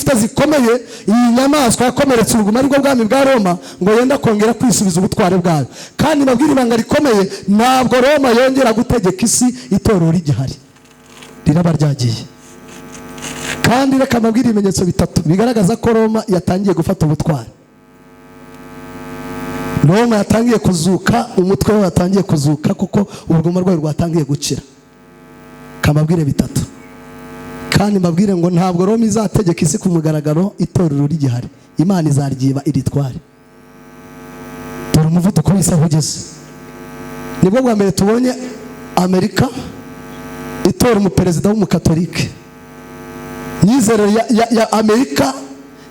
ifite zikomeye. Iyi nyamaswa yakomeretse uruguma, aribwo bwami bwa Roma, ngo yenda kongera kwisubiza ubutware bwayo. Kandi babwira ibanga rikomeye, ntabwo Roma yongera gutegeka isi itorero rigihari, riraba ryagiye. Kandi reka mbabwire ibimenyetso bitatu bigaragaza ko Roma yatangiye gufata ubutware. Roma yatangiye kuzuka, umutwe we watangiye kuzuka kuko uruguma rwayo rwatangiye gukira. Kamabwire bitatu. Kandi mbabwire ngo ntabwo Roma izategeka isi ku mugaragaro itorero rigihari, Imana izaryiba iritware. Dore umuvuduko w'isi aho ugeze. Nibwo bwa mbere tubonye Amerika itora umuperezida w'umukatolike. Imyizerere ya Amerika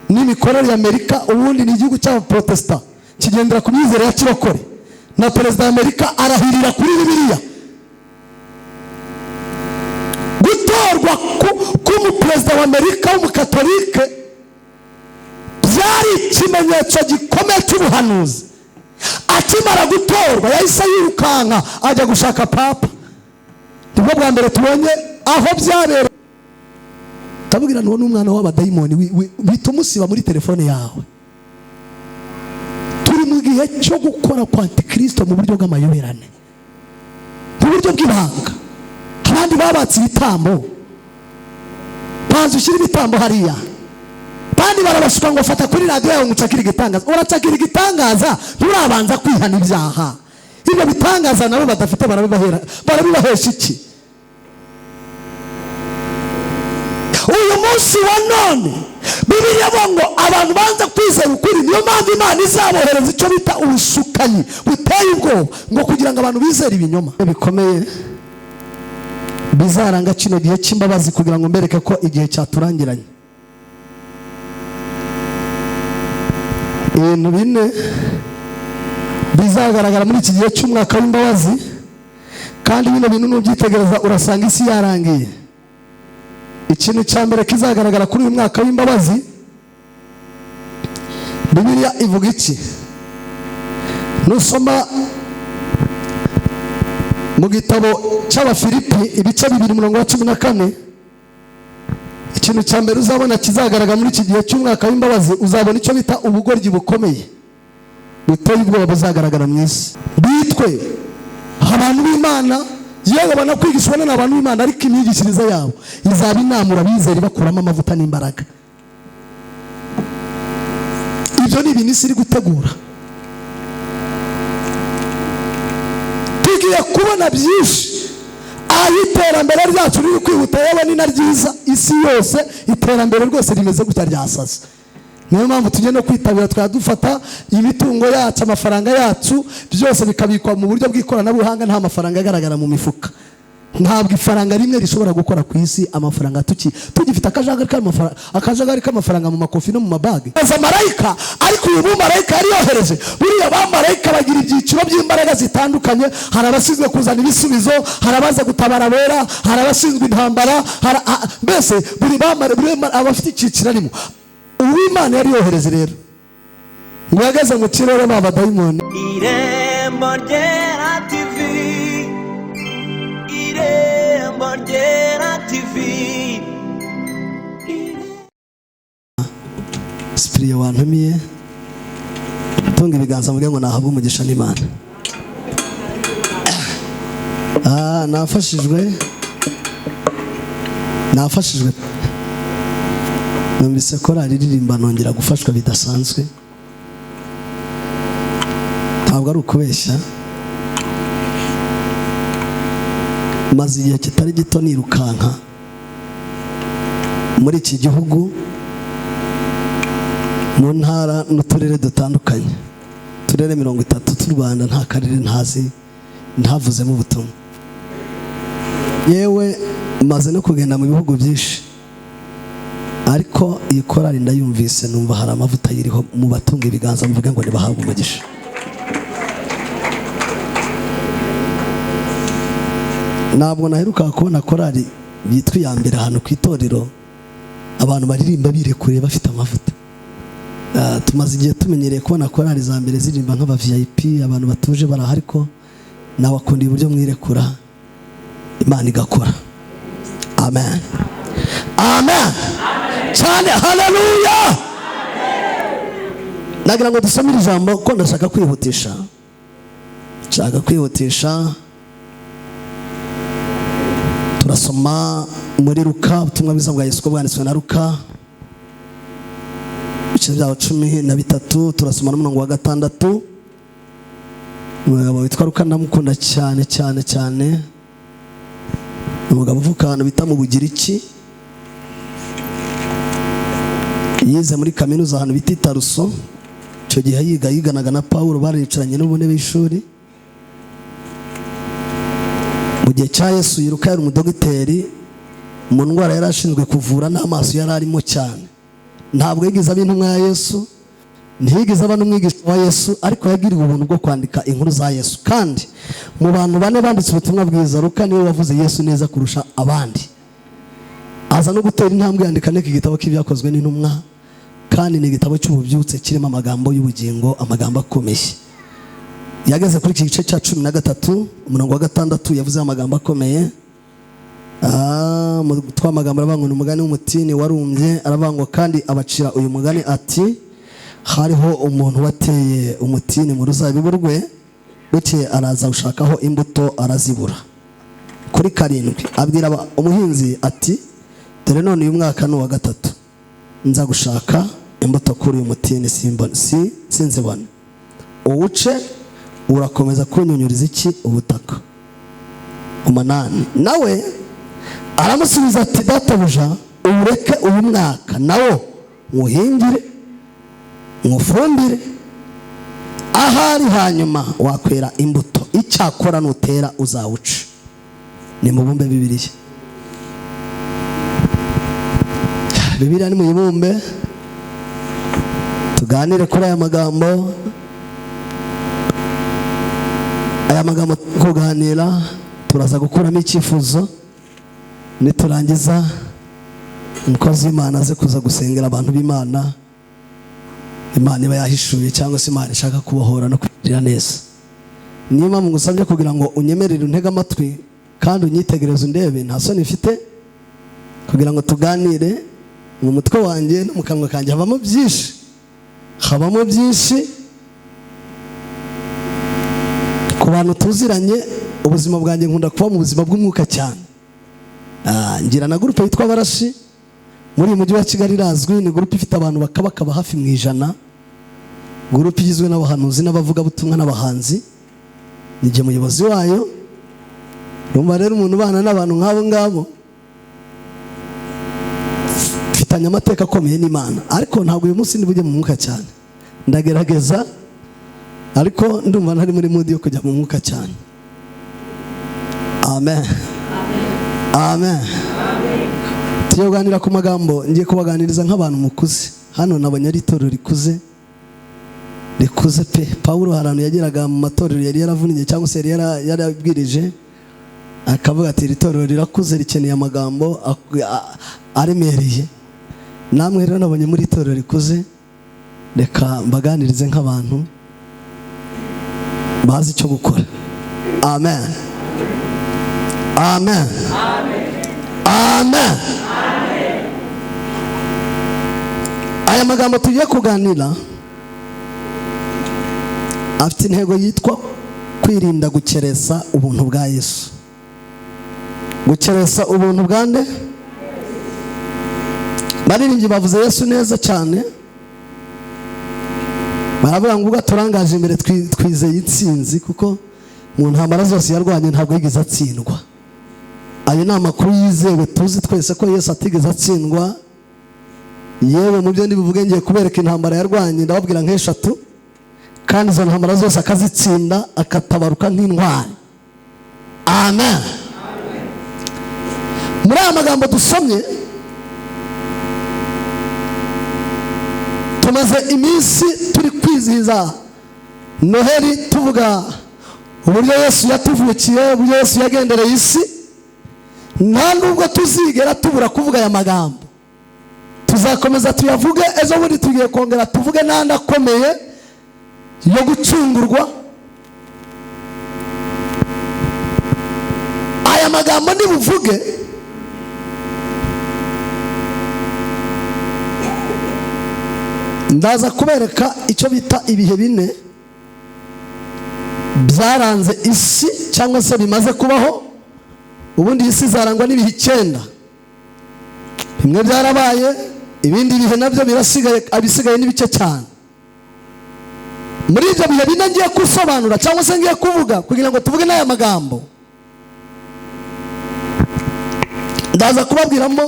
n'imikorere ya Amerika, ubundi ni igihugu cy'abaprotesita kigendera ku myizerere ya kirokore, na perezida wa Amerika arahirira kuri Bibiliya. Gutorwa k'umuperezida wa Amerika w'umukatolike byari ikimenyetso gikomeye cy'ubuhanuzi. Akimara gutorwa yahise yirukanka ajya gushaka papa. Nibwo bwa mbere tubonye aho byabereye. Ndabwira ngo n'umwana w'abadayimoni bituma umusiba muri telefone yawe. Turi mu gihe cyo gukora kwa antikristo mu buryo bw'amayoberane, mu buryo bw'ibanga. Abandi babatse ibitambo, banza ushyire ibitambo hariya. Abandi barabashuka ngo fata kuri radiyo yawe ngucakire igitangaza. Uracakira igitangaza, nturabanza kwihana ibyaha. Ibyo bitangaza nabo badafite barabibahesha iki? Uyu munsi wa none Bibiliya ivuga ngo abantu banza kwizera ukuri, niyo mpamvu Imana izabohereza icyo bita ubushukanyi buteye ubwoba, ngo kugira ngo abantu bizere ibinyoma bikomeye bizaranga kino gihe cy'imbabazi, kugira ngo mbereke ko igihe cyaturangiranye. Ibintu bine bizagaragara muri iki gihe cy'umwaka w'imbabazi, kandi bino bintu nubyitegereza urasanga isi yarangiye. Ikintu cya mbere kizagaragara kuri uyu mwaka w'imbabazi, Bibiliya ivuga iki? Nusoma mu gitabo cy'Abafilipi ibice 2 umurongo wa 14, ikintu cya mbere uzabona kizagaragara muri iki gihe cy'umwaka w'imbabazi, uzabona icyo bita ubugoryi bukomeye buteye ubwoba buzagaragara mu isi. Bitwe abantu b'Imana, yewe banakwigishwa n'abantu b'Imana, ariko imyigishirize yabo izaba inamura abizera bakuramo amavuta n'imbaraga. Ibyo ni ibintu isi iri gutegura. Tugiye kubona byinshi aho iterambere ryacu riri kwihuta, yewe ni na ryiza, isi yose iterambere rwose rimeze gutya ryasaze. Niyo mpamvu tujye no kwitabira, twaba dufata imitungo yacu, amafaranga yacu, byose bikabikwa mu buryo bw'ikoranabuhanga, nta mafaranga agaragara mu mifuka. Ntabwo ifaranga rimwe rishobora gukora ku isi, amafaranga tugifite akajagari k'amafaranga mu makofi no mu mabage. Marayika, ariko uyu mumarayika yari yohereje, buriya bamarayika bagira ibyiciro by'imbaraga zitandukanye. Hari abashinzwe kuzana ibisubizo, hari abaza gutabara abera, hari abashinzwe intambara, mbese buri abafite icyiciro arimo. Uwimana yari yohereje rero ngo yageze mu kirere ba badayimoni. Irembo Ryera TV, Irembo Ryera TV. Sipiriye wantumiye, tunga ibiganza mvuge ngo nahabwe umugisha n'Imana. Nafashijwe. Numvise korali iririmba nongera gufashwa bidasanzwe. Ntabwo ari ukubeshya, maze igihe kitari gito nirukanka muri iki gihugu, mu ntara n'uturere dutandukanye, uturere 30 tw'u Rwanda, nta karere ntazi ntavuzemo ubutumwa. Yewe maze no kugenda mu bihugu byinshi, ariko iyi korali ndayumvise numva hari amavuta yiriho. Mu batunga ibiganza mvuge ngo nibahabwe umugisha. Ntabwo naheruka kubona korali yitwa iya mbere ahantu ku itorero abantu baririmba birekuriye bafite amavuta. Tumaze igihe tumenyereye kubona korali za mbere ziririmba nk'aba VIP, abantu batuje baraha, ariko nabakundiye uburyo mwirekura Imana igakora. Amen. Amen. Cyane, haleluya. Nagira ngo dusome iri jambo ko ndashaka kwihutisha. Nshaka kwihutisha. Turasoma muri Luka, ubutumwa bwiza bwa Yesu bwanditswe na Luka, ibice byaho 13, turasoma n'umurongo wa 6. Umugabo witwa Luka ndamukunda cyane cyane cyane. Umugabo uvuka ahantu bita mu Bugiriki, yize muri kaminuza ahantu bita Taruso. Icyo gihe yiga yiganaga na Pawulo, baricaranye n'ubune b'ishuri. Mu gihe cya Yesu yiruka yari umudogiteri, mu ndwara yari ashinzwe kuvura n'amaso yari arimo cyane. Ntabwo yigeze aba intumwa ya Yesu, ntiyigeze aba n'umwigisha wa Yesu, ariko yagiriwe ubuntu bwo kwandika inkuru za Yesu. Kandi mu bantu bane banditse ubutumwa bwiza, Luka niwe wavuze Yesu neza kurusha abandi. Aza no gutera intambwe yandika n'iki gitabo cy'ibyakozwe n'intumwa, kandi ni igitabo cy'ububyutse kirimo amagambo y'ubugingo, amagambo akomeye. Yageze kuri iki gice cya 13 umurongo wa 6, yavuze amagambo akomeye. Mutwa amagambo aravuga ngo ni umugani w'umutini warumbye. Aravuga ngo kandi abacira uyu mugani ati: hariho umuntu wateye umutini mu ruzabibu rwe, bukeye araza gushakaho imbuto arazibura. Kuri 7 abwira umuhinzi ati: dore none uyu mwaka ni uwa 3 nza gushaka imbuto kuri uyu mutini sinzibone. Uwuce urakomeza kunyunyuriza iki ubutaka. 8 nawe aramusubiza ati: databuja, uwureke uyu mwaka nawo nywuhingire nywufumbire, ahari hanyuma wakwera imbuto, icyakora nutera uzawuca. Ni mubumbe Bibiliya. Bibiliya ni muyibumbe, tuganire kuri aya magambo. Aya magambo kuganira turaza gukuramo icyifuzo, niturangiza umukozi w'Imana aze kuza gusengera abantu b'Imana, Imana iba yahishuye cyangwa se Imana ishaka kubohora no kugirira neza. Niyo mpamvu ngusabye kugira ngo unyemerere untege amatwi kandi unyitegereze undebe, nta soni mfite, kugira ngo tuganire. Mu mutwe wanjye no mu kanwa kanjye habamo byinshi, habamo byinshi. Ku bantu tuziranye, ubuzima bwanjye nkunda kuba mu buzima bw'umwuka cyane. Ngira na groupe yitwa Barashi muri uyu mujyi wa Kigali irazwi, ni groupe ifite abantu bakabakaba hafi mu 100. Groupe igizwe n'abahanuzi n'abavugabutumwa n'abahanzi. Ni muyobozi wayo. Urumva rero umuntu ubana n'abantu nk'abo ngabo, mfitanye amateka akomeye n'Imana. Ariko ntabwo uyu munsi ndi bujye mu mwuka cyane, ndagerageza, ariko ndumva ntari muri mood yo kujya mu mwuka cyane. Amen. Amen. Tugiye kuganira ku magambo, ngiye kubaganiriza nk'abantu mukuze. Hano nabonye ari itorero rikuze, rikuze pe. Pawulo hari ahantu yageraga mu matorero yari yaravuniye cyangwa se yari yarabwirije, akavuga ati iri torero rirakuze, rikeneye amagambo aremereye. Namwe rero nabonye muri itorero rikuze, reka mbaganirize nk'abantu bazi icyo gukora. Amen. Amen. Amen. Aya magambo tugiye kuganira afite intego yitwa kwirinda gukeresa ubuntu bwa Yesu. Gukeresa ubuntu bwa nde? Baririmbyi bavuze Yesu neza cyane, baravuga ngo ubwo turangaje imbere twizeye intsinzi, kuko mu ntambara zose yarwanye ntabwo yigeze atsindwa. Ayo ni amakuru yizewe, tuzi twese ko Yesu atigeze atsindwa. Yewe mu byo ndibuvuge ngiye kubereka intambara yarwanye, ndababwira nk'eshatu, kandi izo ntambara zose akazitsinda, akatabaruka nk'intwari. Amen. Muri aya magambo dusomye, tumaze iminsi turi kwizihiza Noheli, tuvuga uburyo Yesu yatuvukiye, uburyo Yesu yagendereye isi. Nta nubwo tuzigera tubura kuvuga aya magambo, tuzakomeza tuyavuge. Ejo bundi tugiye kongera tuvuge n'andi akomeye yo gucungurwa. Aya magambo ndibuvuge Ndaza kubereka icyo bita ibihe bine byaranze isi cyangwa se bimaze kubaho. Ubundi isi izarangwa n'ibihe 9, bimwe byarabaye, ibindi bihe nabyo birasigaye, abisigaye n'ibice cyane. Muri ibyo bihe bine ngiye gusobanura cyangwa se ngiye kuvuga kugira ngo tuvuge n'aya magambo, ndaza kubabwiramo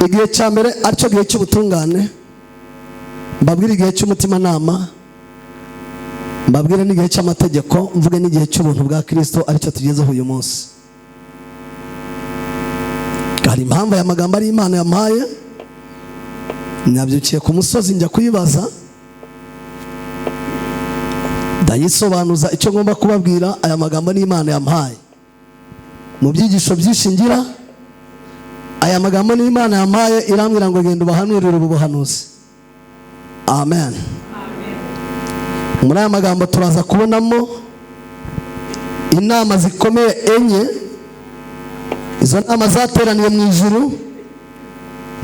igihe cya mbere aricyo gihe cy'ubutungane, mbabwire igihe cy'umutimanama, mbabwire n'igihe cy'amategeko, mvuge n'igihe cy'ubuntu bwa Kristo aricyo tugezeho uyu munsi. Hari impamvu aya magambo ari Imana yampaye. Nabyukiye ku musozi njya kuyibaza, ndayisobanuza icyo ngomba kubabwira. Aya magambo ni Imana yampaye. Mu byigisho byinshi ngira, aya magambo ni Imana yampaye, irambwira ngo genda ubahanurire ubu buhanuzi. Amen. Muri aya magambo turaza kubonamo inama zikomeye 4. Izo nama zateraniye mu ijuru,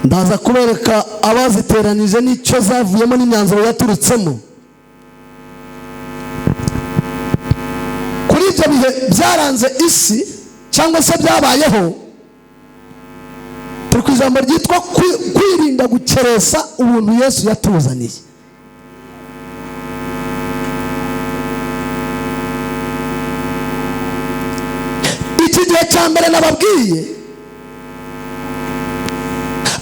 ndaza kubereka abaziteranije n'icyo zavuyemo n'imyanzuro yaturutsemo. Kuri ibyo bihe byaranze isi cyangwa se byabayeho, turi ku ijambo ryitwa kwirinda gukeresa ubuntu Yesu yatuzaniye. Iki gihe cya mbere nababwiye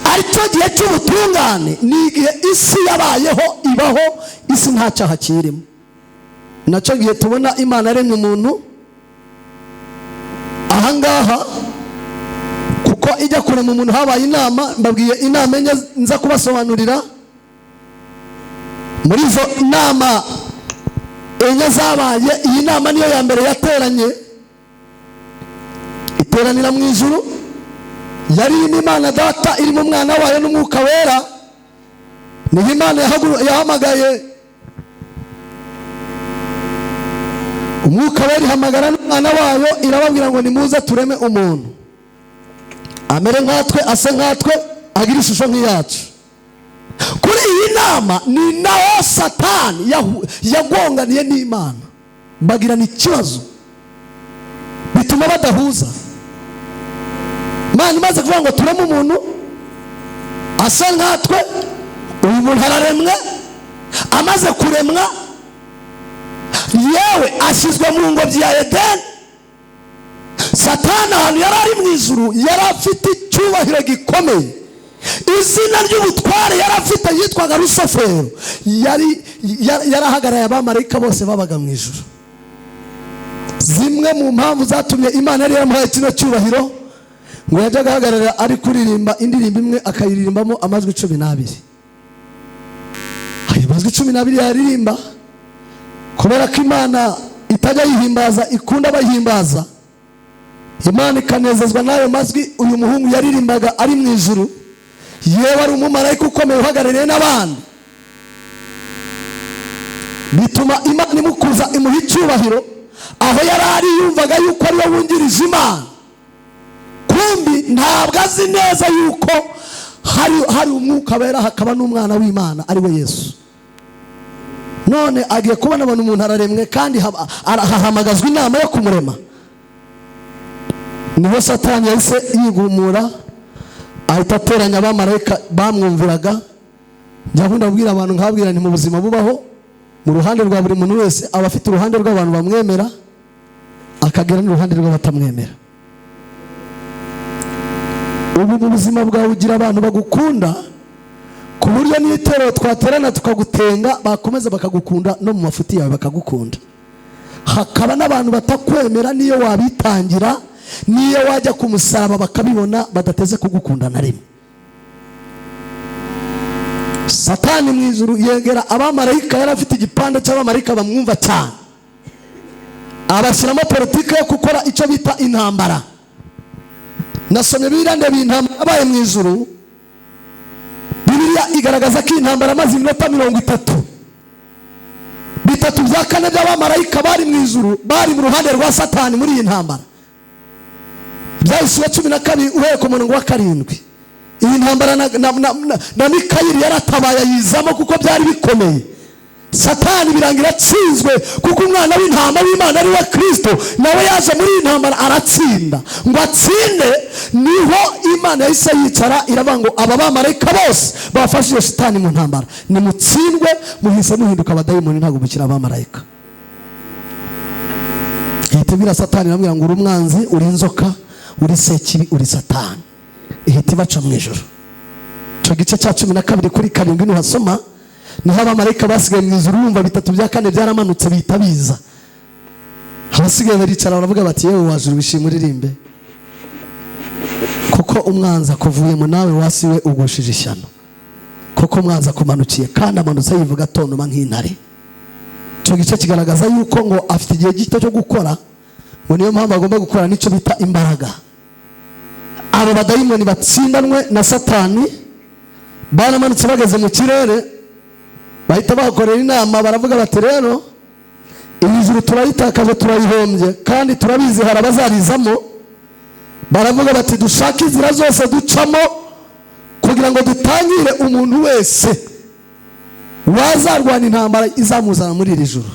aricyo gihe cy'ubutungane, ni igihe isi yabayeho, ibaho isi nta cyaha kirimo. Nacyo gihe tubona Imana yaremye umuntu ahangaha, kuko ijya kurema umuntu habaye inama. Mbabwiye inama enye nza kubasobanurira. Muri izo nama 4 zabaye, iyi nama niyo ya mbere yateranye, iteranira mu ijuru. Yari irimo Imana Data, irimo Umwana wayo n'Umwuka Wera. Niho Imana yahamagaye Umwuka Wera, ihamagara n'Umwana wayo, irababwira ngo nimuze tureme umuntu amere nkatwe, ase nkatwe, agire ishusho nk'iyacu. Kuri iyi nama ni naho Satani yagonganiye n'Imana, bagirana ikibazo bituma badahuza. Imana imaze kuvuga ngo tureme umuntu ase nkatwe, uyu muntu araremwe. Amaze kuremwa, yewe ashyizwe mu ngobyi ya Edeni. Satani ahantu yari ari mu ijuru yari afite icyubahiro gikomeye, izina ry'ubutware yari afite, yitwaga Rusufero. Yari yarahagarariye abamarayika bose babaga mu ijuru. Zimwe mu mpamvu zatumye Imana yari yaramuhaye kino cyubahiro, ngo yajyaga ahagarara ari kuririmba indirimbo imwe akayiririmbamo amajwi 12. Ayo majwi 12 yaririmba, kubera ko Imana itajya yihimbaza, ikunda abayihimbaza, Imana ikanezezwa n'ayo majwi uyu muhungu yaririmbaga ari mu ijuru. Yewe ari umumarayika ukomeye uhagarariye n'abandi, bituma Imana imukuza, imuha icyubahiro. Aho yari ari yumvaga yuko ariwe wungirije Imana, kumbi ntabwo azi neza yuko hari Umwuka Wera, hakaba n'Umwana w'Imana ari we Yesu. None agiye kubona abantu umuntu araremwe kandi hahamagazwa inama yo kumurema. Niho Satani yahise yigumura, ahita ateranya abamarayika bamwumviraga. Njya nkunda kubwira abantu, nkababwira nti mu buzima bubaho, mu ruhande rwa buri muntu wese aba afite uruhande rw'abantu bamwemera, akagera n'uruhande rw'abatamwemera. Ubu mu buzima bwawe ugira abantu bagukunda, ku buryo n'itorero twaterana tukagutenga bakomeza bakagukunda, no mu mafuti yawe bakagukunda. Hakaba n'abantu batakwemera, niyo wabitangira, niyo wajya ku musaraba bakabibona, badateze kugukunda na rimwe. Satani mu ijuru yegera abamarayika, yari afite igipande cy'abamarayika bamwumva cyane, abashyiramo politike yo gukora icyo bita intambara. Nasomye Bibiliya ndeba intambara yabaye mu ijuru. Bibiliya igaragaza ko intambara amaze iminota 30. 3 bya 4 by'abamarayika bari mu ijuru bari mu ruhande rwa Satani muri iyi ntambara. Ibyahishuriwe 12 uhereye ku murongo wa 7. Iyi ntambara na Mikayeli yaratabaye ayizamo kuko byari bikomeye. Satani birangira atsinzwe, kuko umwana w'intama w'Imana ari we Kristo nawe yaje muri iyi ntambara aratsinda. Ngo atsinde niho Imana yahise yicara iravuga ngo aba bamarayika bose bafashije Shitani mu ntambara nimutsindwe, muhise muhinduka abadayimoni, ntabwo mukiri abamarayika. Ihita ibwira Satani iramubwira ngo uri umwanzi, uri inzoka, uri sekibi, uri Satani. Ihita ibaca mu ijuru. Icyo gice cya 12:7 nuhasoma, niho abamarayika basigaye mu ijuru bumva 3/4 byaramanutse bihita biza. Abasigaye baricara baravuga bati yewe wajuru wishima uririmbe, kuko umwanzi akuvuyemo, nawe wasi we ugushije ishyano, kuko umwanzi akumanukiye, kandi amanutse yivuga atontoma nk'intare. Icyo gice kigaragaza yuko ngo afite igihe gito cyo gukora, ngo niyo mpamvu agomba gukora n'icyo bita imbaraga. Abo badayimoni batsindanwe na Satani baramanutse bageze mu kirere, bahita bahakorera inama, baravuga bati rero iri juru turayitakaje, turayihombye, kandi turabizi hari abazarizamo. Baravuga bati dushake inzira zose ducamo kugira ngo dutangire umuntu wese wazarwana intambara izamuzana muri iri juru.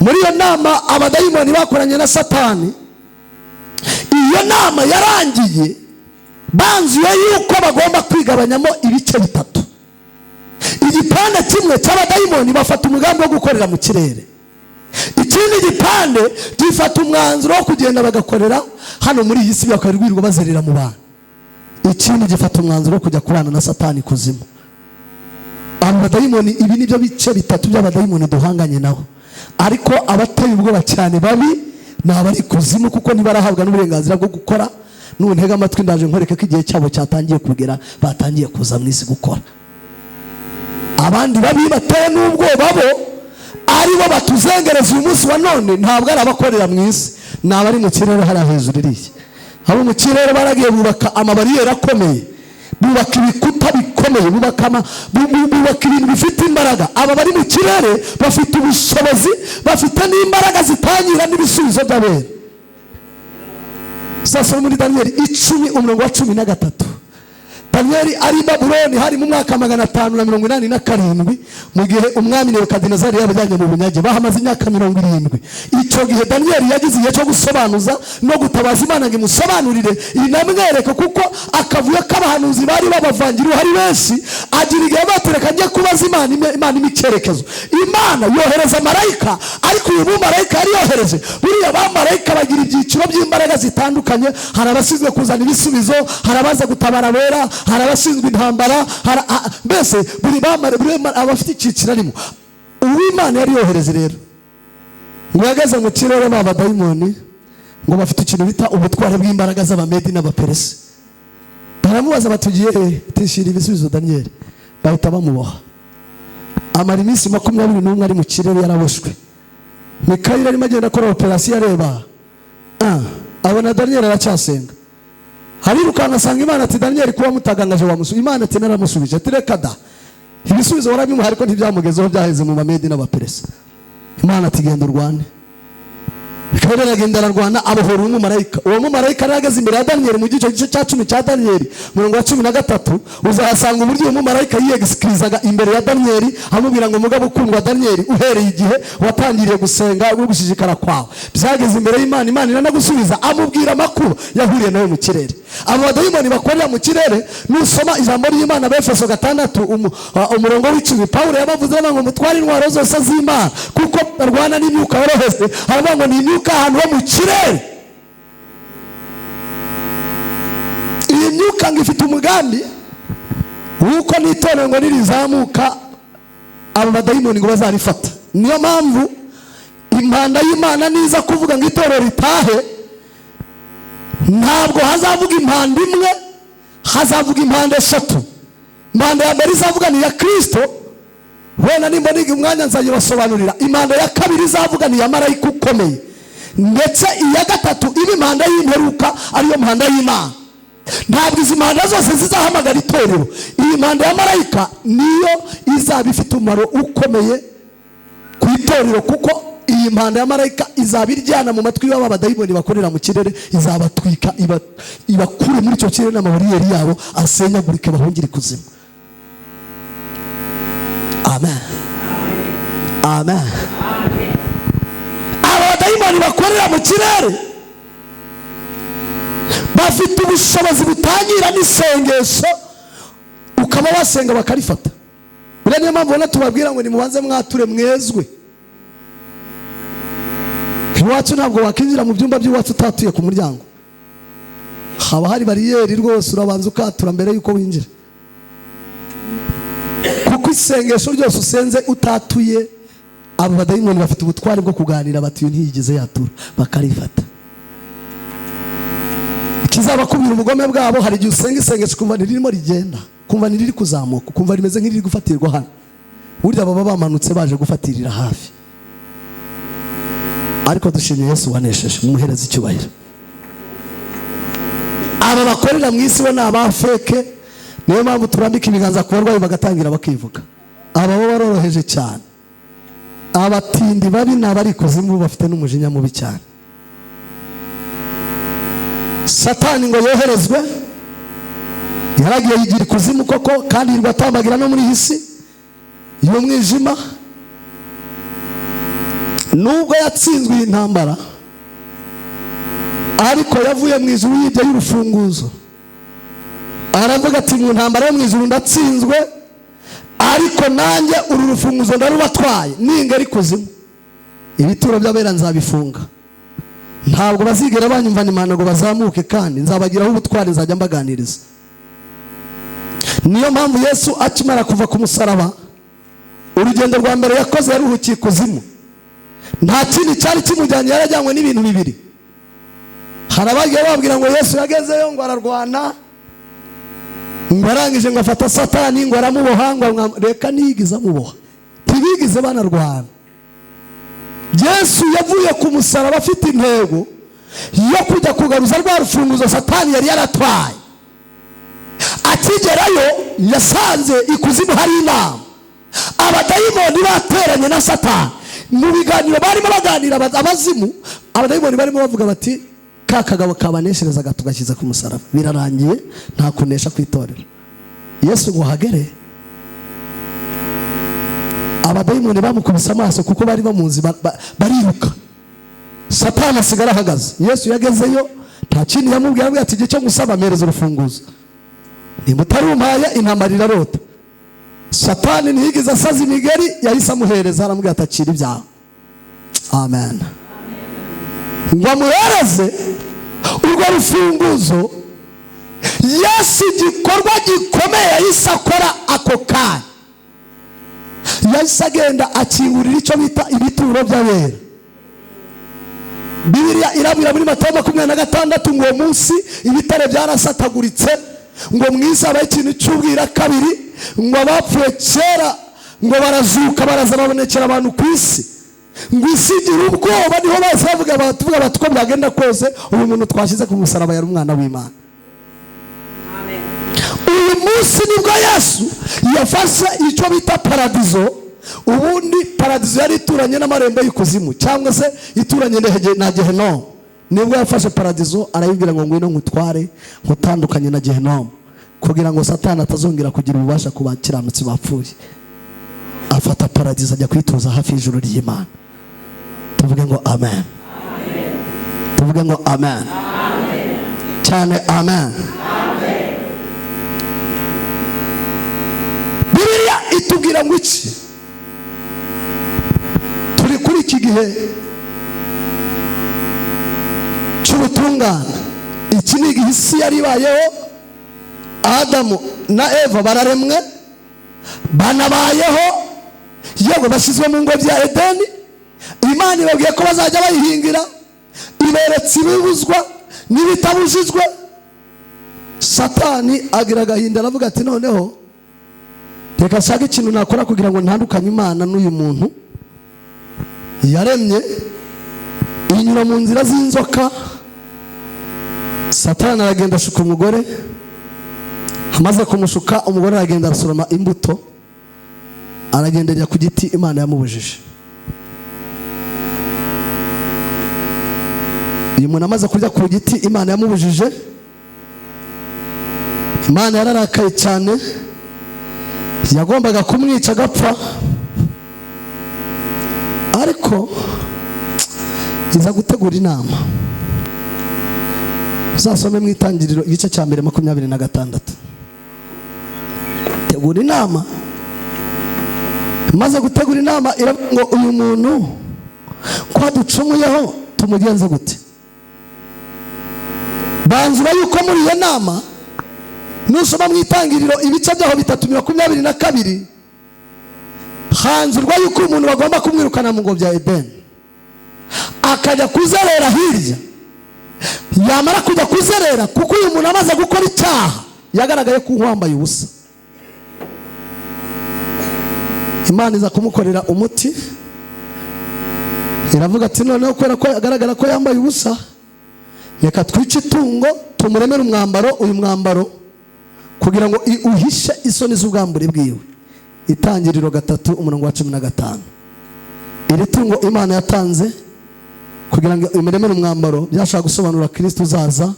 Muri iyo nama abadayimoni bakoranye na Satani, iyo nama yarangiye banzuye yuko bagomba kwigabanyamo ibice bitatu. Igipande kimwe cy'abadayimoni bafata umugambi wo gukorera mu kirere, ikindi gipande gifata umwanzuro wo kugenda bagakorera hano muri iyi si, bakarirwa bazerera mu bantu, ikindi gifata umwanzuro wo kujya kubana na Satani kuzimu. Abadayimoni, ibi nibyo bice bitatu by'abadayimoni duhanganye nabo, ariko abateye ubwoba cyane babi ni abari kuzimu, kuko ntibarahabwa n'uburenganzira bwo gukora. Nuntega amatwi ndaje nkwereke ko igihe cyabo cyatangiye kugera, batangiye kuza mu isi gukora. Abandi babi bateye n'ubwoba bo aribo batuzengereza uyu munsi wa none, ntabwo ari abakorera mu isi, ni abari mu kirere hariya hejuru iriya. Abo mu kirere baragiye bubaka amabariyeri akomeye, bubaka ibikuta bikomeye, bubaka ibintu bifite imbaraga. Aba bari mu kirere bafite ubushobozi, bafite n'imbaraga zitangira n'ibisubizo by'abera. Sasa muri Daniyeli 10 umurongo wa 13, Daniyeli ari i Babuloni hari mu mwaka 587, mu gihe umwami Nebukadinezari yabajyanye mu bunyage, bahamaze imyaka 70. Icyo gihe Daniyeli yagize igihe cyo gusobanuza no gutabaza Imana ngo imusobanurire, inamwereke, kuko akavuyo k'abahanuzi bari babavangira hari benshi. Agira igihe batereka njye kubaza Imana, Imana imicyerekezo. Imana yohereza marayika, ariko uyu mumarayika yari yohereje, buriya bamarayika bagira ibyiciro by'imbaraga zitandukanye. Hari abashinzwe kuzana ibisubizo, hari abaza gutabara abera, hari abashinzwe intambara, mbese buri abafite icyiciro arimo. Uw'Imana yari yohereje rero ngo yageze mu kirere, ba badayimoni ngo bafite ikintu bita ubutware bw'imbaraga z'abamedi n'abaperesi. Baramubaza batugiye tishira ibisubizo Daniyeli, bahita bamuboha. Amara iminsi 21 ari mu kirere yaraboshwe. Mikayeli arimo agenda akora operasiyo areba, abona Daniyeli aracyasenga. Harirukanka asanga Imana ati Daniyeli kuba mutagangaje wamusubiza. Imana ati naramusubije, ati reka da, ibisubizo warabimuha ariko ntibyamugezeho, byaheze mu bamedi n'abaperesi. Imana ati genda urwane. Mikayeli aragenda ararwana, abohora umumarayika. Uwo mumarayika arageze imbere ya Daniyeli mu gice cya 10 cya Daniyeli umurongo wa 13, uzahasanga uburyo uwo mumarayika yiyegisikirizaga imbere ya Daniyeli, amubwira ngo mugabo ukundwa Daniyeli, uhereye igihe watangiriye gusenga no gushishikara kwawe byageze imbere y'Imana, Imana iranagusubiza, amubwira amakuru yahuriye nawe mu kirere. Abo badayimoni bakorera mu kirere, nusoma ijambo ry'Imana Efeso 6 umurongo w'10, Pawulo yabavuze ngo mutware intwaro zose z'Imana kuko barwana n'imyuka yoroheje. Aravuga ngo ni imyuka ahantu ho mu kirere. Iyi myuka ngo ifite umugambi w'uko n'itorero ngo nirizamuka abo badayimoni ngo bazarifata. Niyo mpamvu impanda y'Imana niza kuvuga ngo itorero ritahe, ntabwo hazavuga impanda imwe, hazavuga impanda eshatu. Impanda ya mbere izavuga ni iya Kristo, wenda nimba niga umwanya nzayibasobanurira. Impanda ya kabiri izavuga ni iya marayika ukomeye, ndetse iya gatatu iba impanda y'imperuka, ariyo mpanda y'Imana. Ntabwo izi mpanda zose zizahamagara itorero. Iyi mpanda ya marayika niyo izaba ifite umumaro ukomeye ku itorero, kuko Iyi mpanda ya marayika izaba iryana mu matwi y'aba badayimoni bakorera mu kirere, izabatwika, ibakure muri icyo kirere n'amabariyeri yabo asenyagurike, bahungire ikuzimu. Amen, amen. Aba badayimoni bakorera mu kirere bafite ubushobozi butangira n'isengesho, ukaba wasenga bakarifata. Buriya niyo mpamvu ubona tubabwira ngo nimubanze mwature mwezwe. Iwacu ntabwo wakinjira mu byumba by'iwacu utatuye ku muryango, haba hari bariyeri rwose, urabanza ukatura mbere y'uko winjira, kuko isengesho ryose usenze utatuye, abo badayimoni bafite ubutwari bwo kuganira bati uyu ntiyigeze yatura, bakarifata. Ikizabakubira ubugome bwabo, hari igihe usenga isengesho ukumva ntiririmo rigenda, ukumva ntiriri kuzamuka, ukumva rimeze nk'iriri gufatirwa hano. Burya baba bamanutse baje gufatirira hafi. Ariko dushimye Yesu wanesheje, mumuhereze icyubahiro. Aba bakorera mu isi bo ni abafeke, niyo mpamvu turambika ibiganza ku barwayi bagatangira bakivuga. Aba bo baroroheje cyane. Abatindi babi ni abari ikuzimu, bafite n'umujinya mubi cyane. Satani ngo yoherezwe, yaragiye yigira ikuzimu koko, kandi yirirwa atambagira no muri iyi si y'umwijima. Nubwo yatsinzwe iyi ntambara, ariko yavuye mu ijuru yibye y'urufunguzo, aravuga ati mu ntambara yo mu ijuru ndatsinzwe, ariko nanjye uru rufunguzo ndarubatwaye, ningera ikuzimu ibituro by'abera nzabifunga, ntabwo bazigera banyumva imana ngo bazamuke, kandi nzabagiraho ubutwari, nzajya mbaganiriza. Niyo mpamvu Yesu akimara kuva ku musaraba, urugendo rwa mbere yakoze yaruhukiye ikuzimu. Nta kindi cyari kimujyanye, yarajyanywe n'ibintu bibiri. Hari abagiye babwira ngo Yesu yagezeyo ngo ararwana, ngo arangije ngo afata Satani ngo aramuboha, ngo reka ntiyigize amuboha, ntibigize banarwana. Yesu yavuye ku musaraba afite intego yo kujya kugaruza rwa rufunguzo Satani yari yaratwaye. Akigerayo yasanze ikuzimu hari inama, abadayimoni bateranye na Satani. Mu biganiro barimo baganira abazimu, abadayimoni barimo bavuga bati ka kagabo kabanesherezaga tugashyize ku musaraba, birarangiye nta kunesha ku itorero. Yesu ngo hagere, abadayimoni bamukubise amaso kuko bari bamuzi, bariruka. Satani asigara ahagaze. Yesu yagezeyo nta kindi yamubwiye, aramubwira ati igihe cyo gusaba mpereza urufunguzo, nimba utarumpaye intambara irarota. Satani ntiyigeze asaza imigeri, yahise amuhereza, aramubwira ati akira ibyawe. Amen. Ngo amuhereze urwo rufunguzo, Yesu igikorwa gikomeye yahise akora ako kanya, yahise agenda akingurira icyo bita ibituro by'abera. Bibiliya irabwira muri Matayo 26 ngo uwo munsi ibitare byarasataguritse, ngo mu isi habaho ikintu cy'ubwira kabiri, ngo abapfuye kera ngo barazuka, baraza babonekera abantu ku isi, ngo isi igira ubwoba. Niho bahise bavuga bati uko byagenda kose uyu muntu twashyize ku musaraba yari umwana w'Imana. Uyu munsi nibwo Yesu yafashe icyo bita paradizo. Ubundi paradizo yari ituranye n'amarembo y'ikuzimu, cyangwa se ituranye na Gehinomu. Nibwo yafashe paradizo arayibwira ngo ngwino nkutware nkutandukanye na Gehinomu, kugira ngo Satani atazongera kugira ububasha ku bakiranutsi bapfuye. Afata paradizo ajya kwituza hafi y'ijuru ry'Imana. Tuvuge ngo amen. Tuvuge ngo amen cyane, amen. Bibiliya itubwira ngo iki? Turi kuri iki gihe cy'ubutungane. Iki ni igihe isi yari ibayeho, Adamu na Eva bararemwe, banabayeho, yewe bashyizwe mu ngobyi ya Edeni. Imana ibabwiye ko bazajya bayihingira, iberetse ibibuzwa n'ibitabujijwe. Satani agira agahinda, aravuga ati noneho reka nshake ikintu nakora kugira ngo ntandukanye Imana n'uyu muntu yaremye. Inyura mu nzira z'inzoka. Satani aragenda ashuka umugore, amaze kumushuka umugore aragenda arasoroma imbuto, aragenderera ku giti Imana yamubujije. Uyu muntu amaze kurya ku giti Imana yamubujije, Imana yararakaye cyane, yagombaga kumwica agapfa, ariko iza gutegura inama. Uzasome mu Itangiriro igice cya 1 26. Tegura inama, maze gutegura inama iravuga ngo uyu muntu ko aducumuyeho tumugenze gute? Banzura yuko muri iyo nama, nusoma mu Itangiriro ibice byaho 3 22, hanzurwa yuko umuntu bagomba kumwirukana mu ngobyi ya Edeni, akajya kuzerera hirya. Yamara kujya kuzerera, kuko uyu muntu amaze gukora icyaha yagaragaye ko wambaye ubusa, Imana iza kumukorera umuti. Iravuga ati noneho kubera ko agaragara ko yambaye ubusa, reka twice itungo tumuremere umwambaro, uyu mwambaro kugira ngo uhishe isoni z'ubwambure bwiwe. Itangiriro 3 umurongo wa 15. Iri tungo Imana yatanze kugira ngo imuremere umwambaro byashaka gusobanura Kristo uzaza,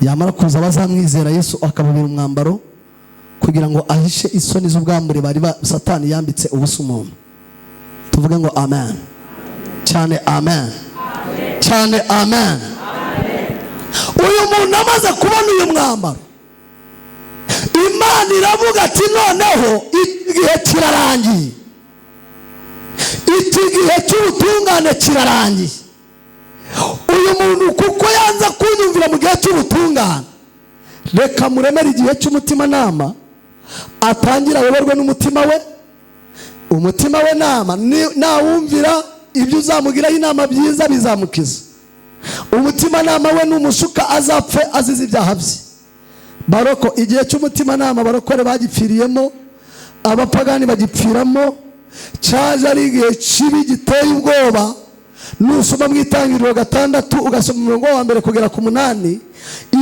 yamara kuza bazamwizera Yesu akababera umwambaro kugira ngo ahishe isoni z'ubwambure bari Satani yambitse ubusa umuntu. Tuvuge ngo amen cyane, amen cyane, amen. Uyu muntu amaze kubona uyu mwambaro, Imana iravuga ati noneho igihe kirarangiye, iki gihe cy'ubutungane kirarangiye. Uyu muntu kuko yanze kunyumvira mu gihe cy'ubutungane, reka muremere igihe cy'umutimanama, atangira ayoborwe n'umutima we. Umutima we nama nawumvira ibyo uzamugiraho inama byiza bizamukiza. Umutimanama we numushuka azapfe azize ibyaha bye. Baroko igihe cy'umutimanama barokore bagipfiriyemo, abapagani bagipfiramo, cyaje ari igihe kibi giteye ubwoba. Nusoma mu Itangiriro 6 ugasoma umurongo wa 1 kugera ku 8,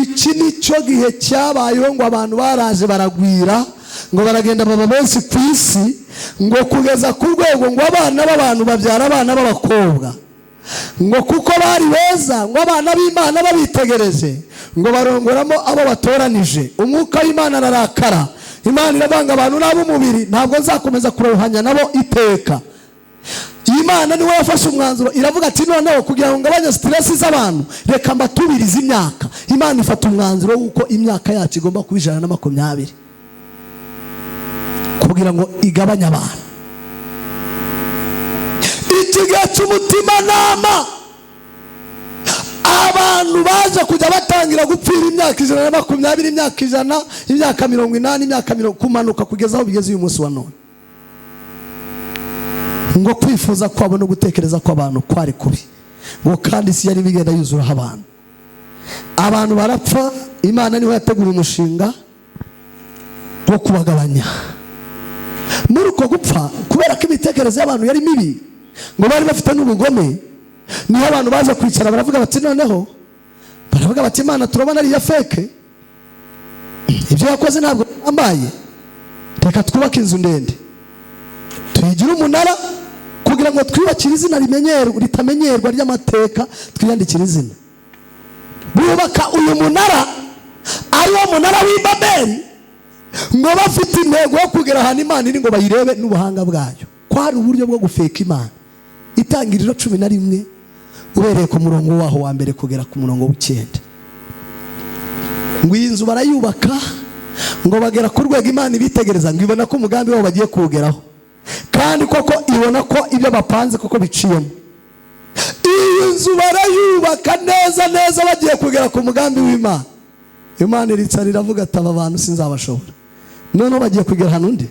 iki nicyo gihe cyabayeho ngo abantu baraje baragwira, ngo baragenda baba benshi ku isi, ngo kugeza ku rwego ngo abana b'abantu babyara abana b'abakobwa, ngo kuko bari beza, ngo abana b'Imana babitegereje, ngo barongoramo abo batoranije. Umwuka w'Imana ararakara, Imana irabanga abantu n'ab'umubiri, ntabwo nzakomeza kurohanya nabo iteka. Imana niwe yafashe umwanzuro, iravuga ati noneho kugira ngo ngabanye stress z'abantu, reka mbatubirize imyaka. Imana ifata umwanzuro w'uko imyaka yacu igomba kuba 120 kugira ngo igabanye abantu. Iki gihe cy'umutimanama abantu baje kujya batangira gupfira imyaka 120, imyaka 100, imyaka 80, imyaka 80, kumanuka kugeza aho bigeze uyu munsi wa none. Ngo kwifuza kwabo no gutekereza kw'abantu kwari kubi, ngo kandi isi yari bigenda yuzuraho abantu. Abantu barapfa. Imana niwe yategura umushinga wo kubagabanya. Muri uko gupfa, kubera ko imitekerereze y'abantu yari mibi, ngo bari bafite n'ubugome, niho abantu baje kwicara baravuga bati noneho, baravuga bati Imana turabona ari iya feke, ibyo yakoze ntabwo yambaye, reka twubake inzu ndende tuyigire umunara kugira ngo twiyubakire izina rimenyerwa ritamenyerwa ry'amateka, twiyandikire izina. Bubaka uyu munara ari wo munara w'i Babeli, ngo bafite intego yo kugera ahantu Imana iri ngo bayirebe n'ubuhanga bwayo. Kwari uburyo bwo gufeka Imana. Itangiriro 11 uhereye ku murongo waho wa 1 kugera ku murongo w'9. Ngo iyi nzu barayubaka, ngo bagera ku rwego Imana ibitegereza, ngo ibona ko umugambi wabo bagiye kuwugeraho, kandi koko ibona ko ibyo bapanze koko biciyemo. Iyi nzu barayubaka neza neza, bagiye kugera ku mugambi w'Imana. Imana iricara iravuga ati aba bantu sinzabashobora, noneho bagiye kugera hano undi.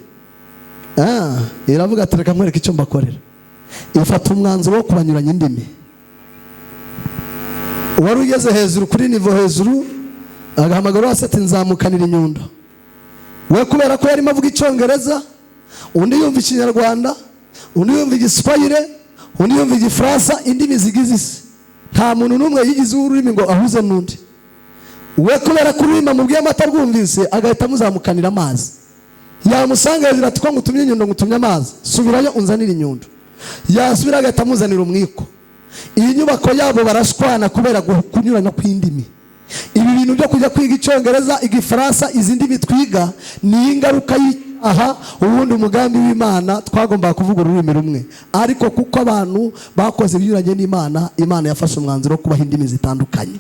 Iravuga ati reka nkwereke icyo mbakorera. Ifata umwanzuro wo kubanyuranya indimi. Uwari ugeze hejuru kuri nivo hejuru agahamagara wese ati nzamukanira inyundo. We kubera ko yarimo avuga Icyongereza, undi yumva Ikinyarwanda, undi yumva Igiswahili, undi yumva Igifaransa, indimi zigize isi. Nta muntu n'umwe yigize ururimi ngo ahuze n'undi. We kubera ko ururimi amubwiye amata rwumvise, agahita amuzamukanira amazi. Yamusanga hejuru ati ko ngutumye inyundo, ngutumye amazi, subirayo unzanire inyundo. Yasubira agahita amuzanira umwiko. Iyi nyubako yabo barashwana kubera kunyuranya kw'indimi. Ibi bintu byo kujya kwiga Icyongereza, Igifaransa, izi ndimi twiga ni ingaruka y'icyaha. Ubundi umugambi w'Imana twagombaga kuvuga ururimi rumwe, ariko kuko abantu bakoze ibinyuranye n'Imana, Imana yafashe umwanzuro wo kubaha indimi zitandukanye.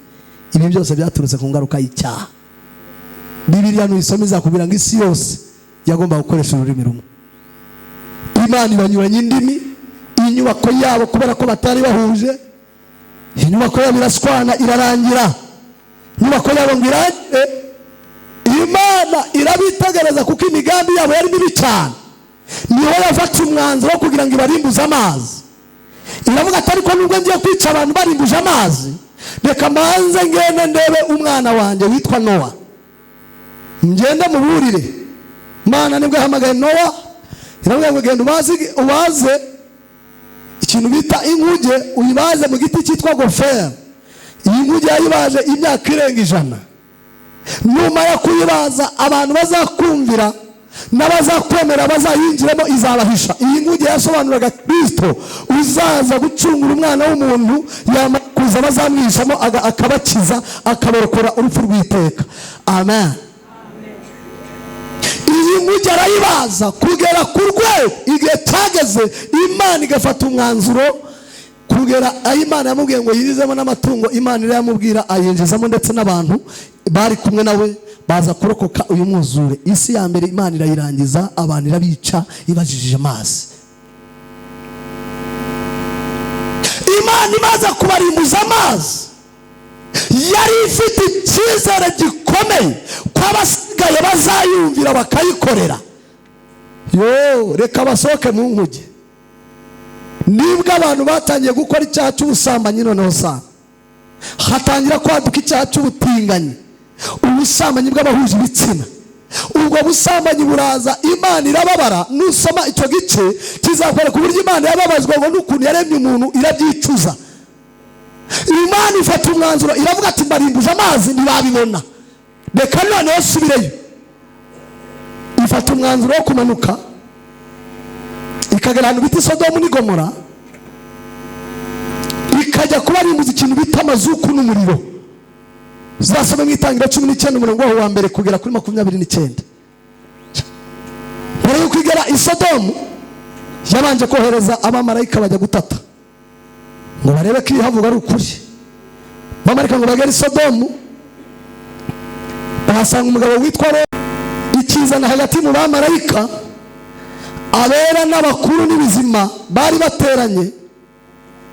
Ibi byose byaturutse ku ngaruka y'icyaha. Bibiliya nuyisoma izakubwira ngo isi yose yagombaga gukoresha ururimi rumwe. Imana ibanyuranya indimi. Inyubako yabo, kubera ko batari bahuje, inyubako yabo iraswana, irarangira. Inyubako yabo ngo irangire, Imana irabitegereza, kuko imigambi yabo yari mibi cyane. Niho yafata umwanzuro wo kugira ngo ibarimbuze amazi. Iravuga ati: "Ariko nubwo ngiye kwica abantu barimbuje amazi, reka mbanze ngende ndebe umwana wanjye witwa Nowa, ngende muburire." Imana nibwo yahamagaye Nowa, iravuga ngo: "Genda ubaze ikintu bita inkuge, uyibaze mu giti cyitwa goferi." Iyi nkuge yayibaje imyaka irenga 100. "Numara kuyibaza, abantu bazakumvira n'abazakwemera bazayinjiramo izabahisha." Iyi nkuge yasobanuraga Kirisito uzaza gucungura umwana w'umuntu. Yamara kuza bazamwihishamo, akabakiza, akabarokora urupfu rw'iteka. Amen. Iyi nkuge arayibaza kugera ku rwego igihe cyageze Imana igafata umwanzuro, kugera aho Imana yamubwiye ngo yinjizemo n'amatungo. Imana irayamubwira, ayinjizamo, ndetse n'abantu bari kumwe nawe baza kurokoka uyu mwuzure. Isi ya mbere Imana irayirangiza, abantu irabica ibajijije amazi. Imana imaze kubarimbuza amazi, yari ifite icyizere gikomeye ko abasigaye bazayumvira bakayikorera. Yo, reka basohoke mu nkuge. Nibwo abantu batangiye gukora icyaha cy'ubusambanyi. Noneho usanga hatangira kwaduka icyaha cy'ubutinganyi, ubusambanyi bw'abahuje ibitsina. Ubwo busambanyi buraza, Imana irababara. Nusoma icyo gice kizakwereka uburyo Imana yababazwa ngo n'ukuntu yaremye umuntu irabyicuza. Imana ifata umwanzuro, iravuga ati: "Mbarimbuje amazi ntibabibona, reka noneho subireyo." Ifata umwanzuro wo kumanuka, ikagera ahantu bita Sodomu n'i Gomora, ikajya kubarimbuza ikintu bita amazuku n'umuriro. Uzasome mu Itangiriro 19, umurongo waho wa mbere kugera kuri 29. Mbere y'uko igera i Sodomu, yabanje kohereza abamarayika bajya gutata ngo barebe ko ibihavuga ari ukuri. Abamarayika ngo bagere i Sodomu, bahasanga umugabo witwa Loti. Ikizana hagati mu bamarayika, abera n'abakuru n'ibizima bari bateranye,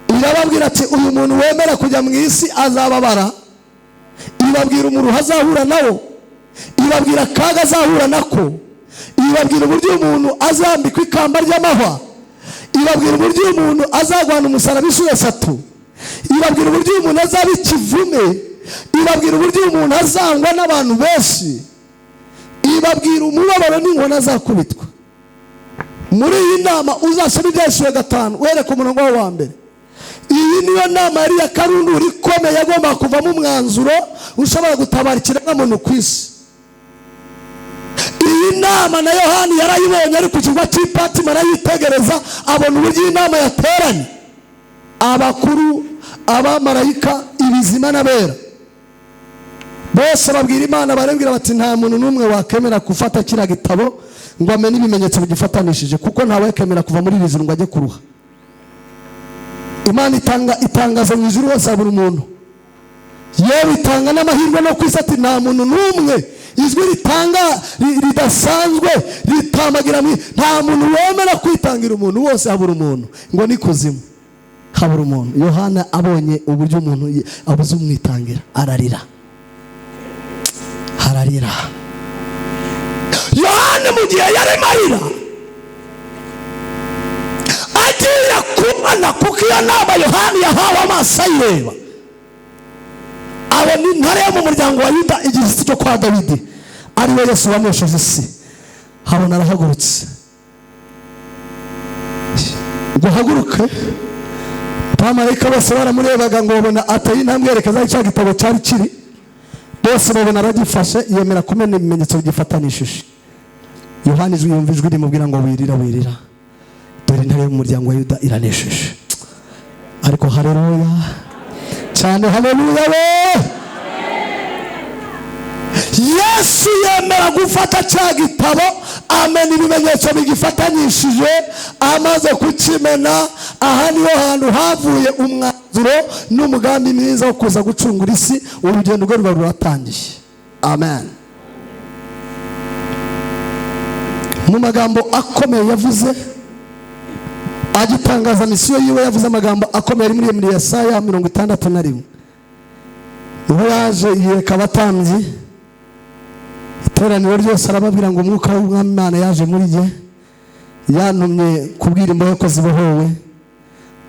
irababwira ati: "Uyu muntu wemera kujya mu isi azababara." Ibabwira umuruho azahura nawo, ibabwira akaga azahura nako, ibabwira uburyo umuntu azambikwa ikamba ry'amahwa, ibabwira uburyo umuntu azagwana umusaraba inshuro eshatu, ibabwira uburyo umuntu azaba ikivume, ibabwira uburyo umuntu azangwa n'abantu benshi, ibabwira umubabaro n'inkoni azakubitwa. Muri iyi nama, uzasoma Ibyahishuwe 5 uhereka umurongo wawe wa mbere, iyi niyo nama yari iya karundura ikomeye yagomba kuvamo umwanzuro ushobora gutabara ikiremwamuntu ku isi. Iyi nama na Yohani yarayibonye ari ku kirwa cy'Ipatima, arayitegereza, abona uburyo iyi nama yateranye, abakuru, abamarayika, ibizima n'abera bose. Babwira Imana, barabwira bati: "Nta muntu n'umwe wakemera gufata kiriya gitabo ngo amenye ibimenyetso bigifatanishije, kuko ntawekemera kuva muri iri juru ngo ajye kuruha." Imana itanga itangazo mu ijuru hose, habura umuntu. Yewe, itanga n'amahirwe no ku isi, ati: "Nta muntu n'umwe." Ijwi ritanga ridasanzwe ritamagira, nta muntu wemera kwitangira umuntu wose. Habura umuntu, ngo ni kuzimu habura umuntu. Yohana abonye uburyo umuntu abuze umwitangira, ararira, ararira. Yohana mu gihe yarimo arira, agiye kubona, kuko iyo nama Yohana yahawe amaso ayireba, abona Intare yo mu muryango wa Yuda, igishyitsi cyo kwa Dawidi, ari we Yesu wanesheje isi. Habona arahagurutse. Ngo haguruke, abamarayika bose baramurebaga, ngo babona ateye intambwe yerekeza aho cya gitabo cyari kiri. Bose babona aragifashe, yemera kumena ibimenyetso bigifatanishije. Yohani ijwi yumva ijwi rimubwira ngo: "Wirira, wirira, dore Intare yo mu muryango wa Yuda iranesheje." Ariko haleluya cyane, haleluya we. Yesu yemera gufata cya gitabo, amena ibimenyetso bigifatanyishije. Amaze kukimena, aha niho hantu havuye umwanzuro n'umugambi mwiza wo kuza gucungura isi. Urugendo rwe ruba ruratangiye. Amen. Mu magambo akomeye yavuze agitangaza misiyo yiwe, yavuze amagambo akomeye ari muri Yesaya 61. Niho yaje yereka abatambyi iteraniro ryose, arababwira ngo umwuka w'Umwami Imana yaje muri jye, yantumye kubwira imbohe ko zibohowe.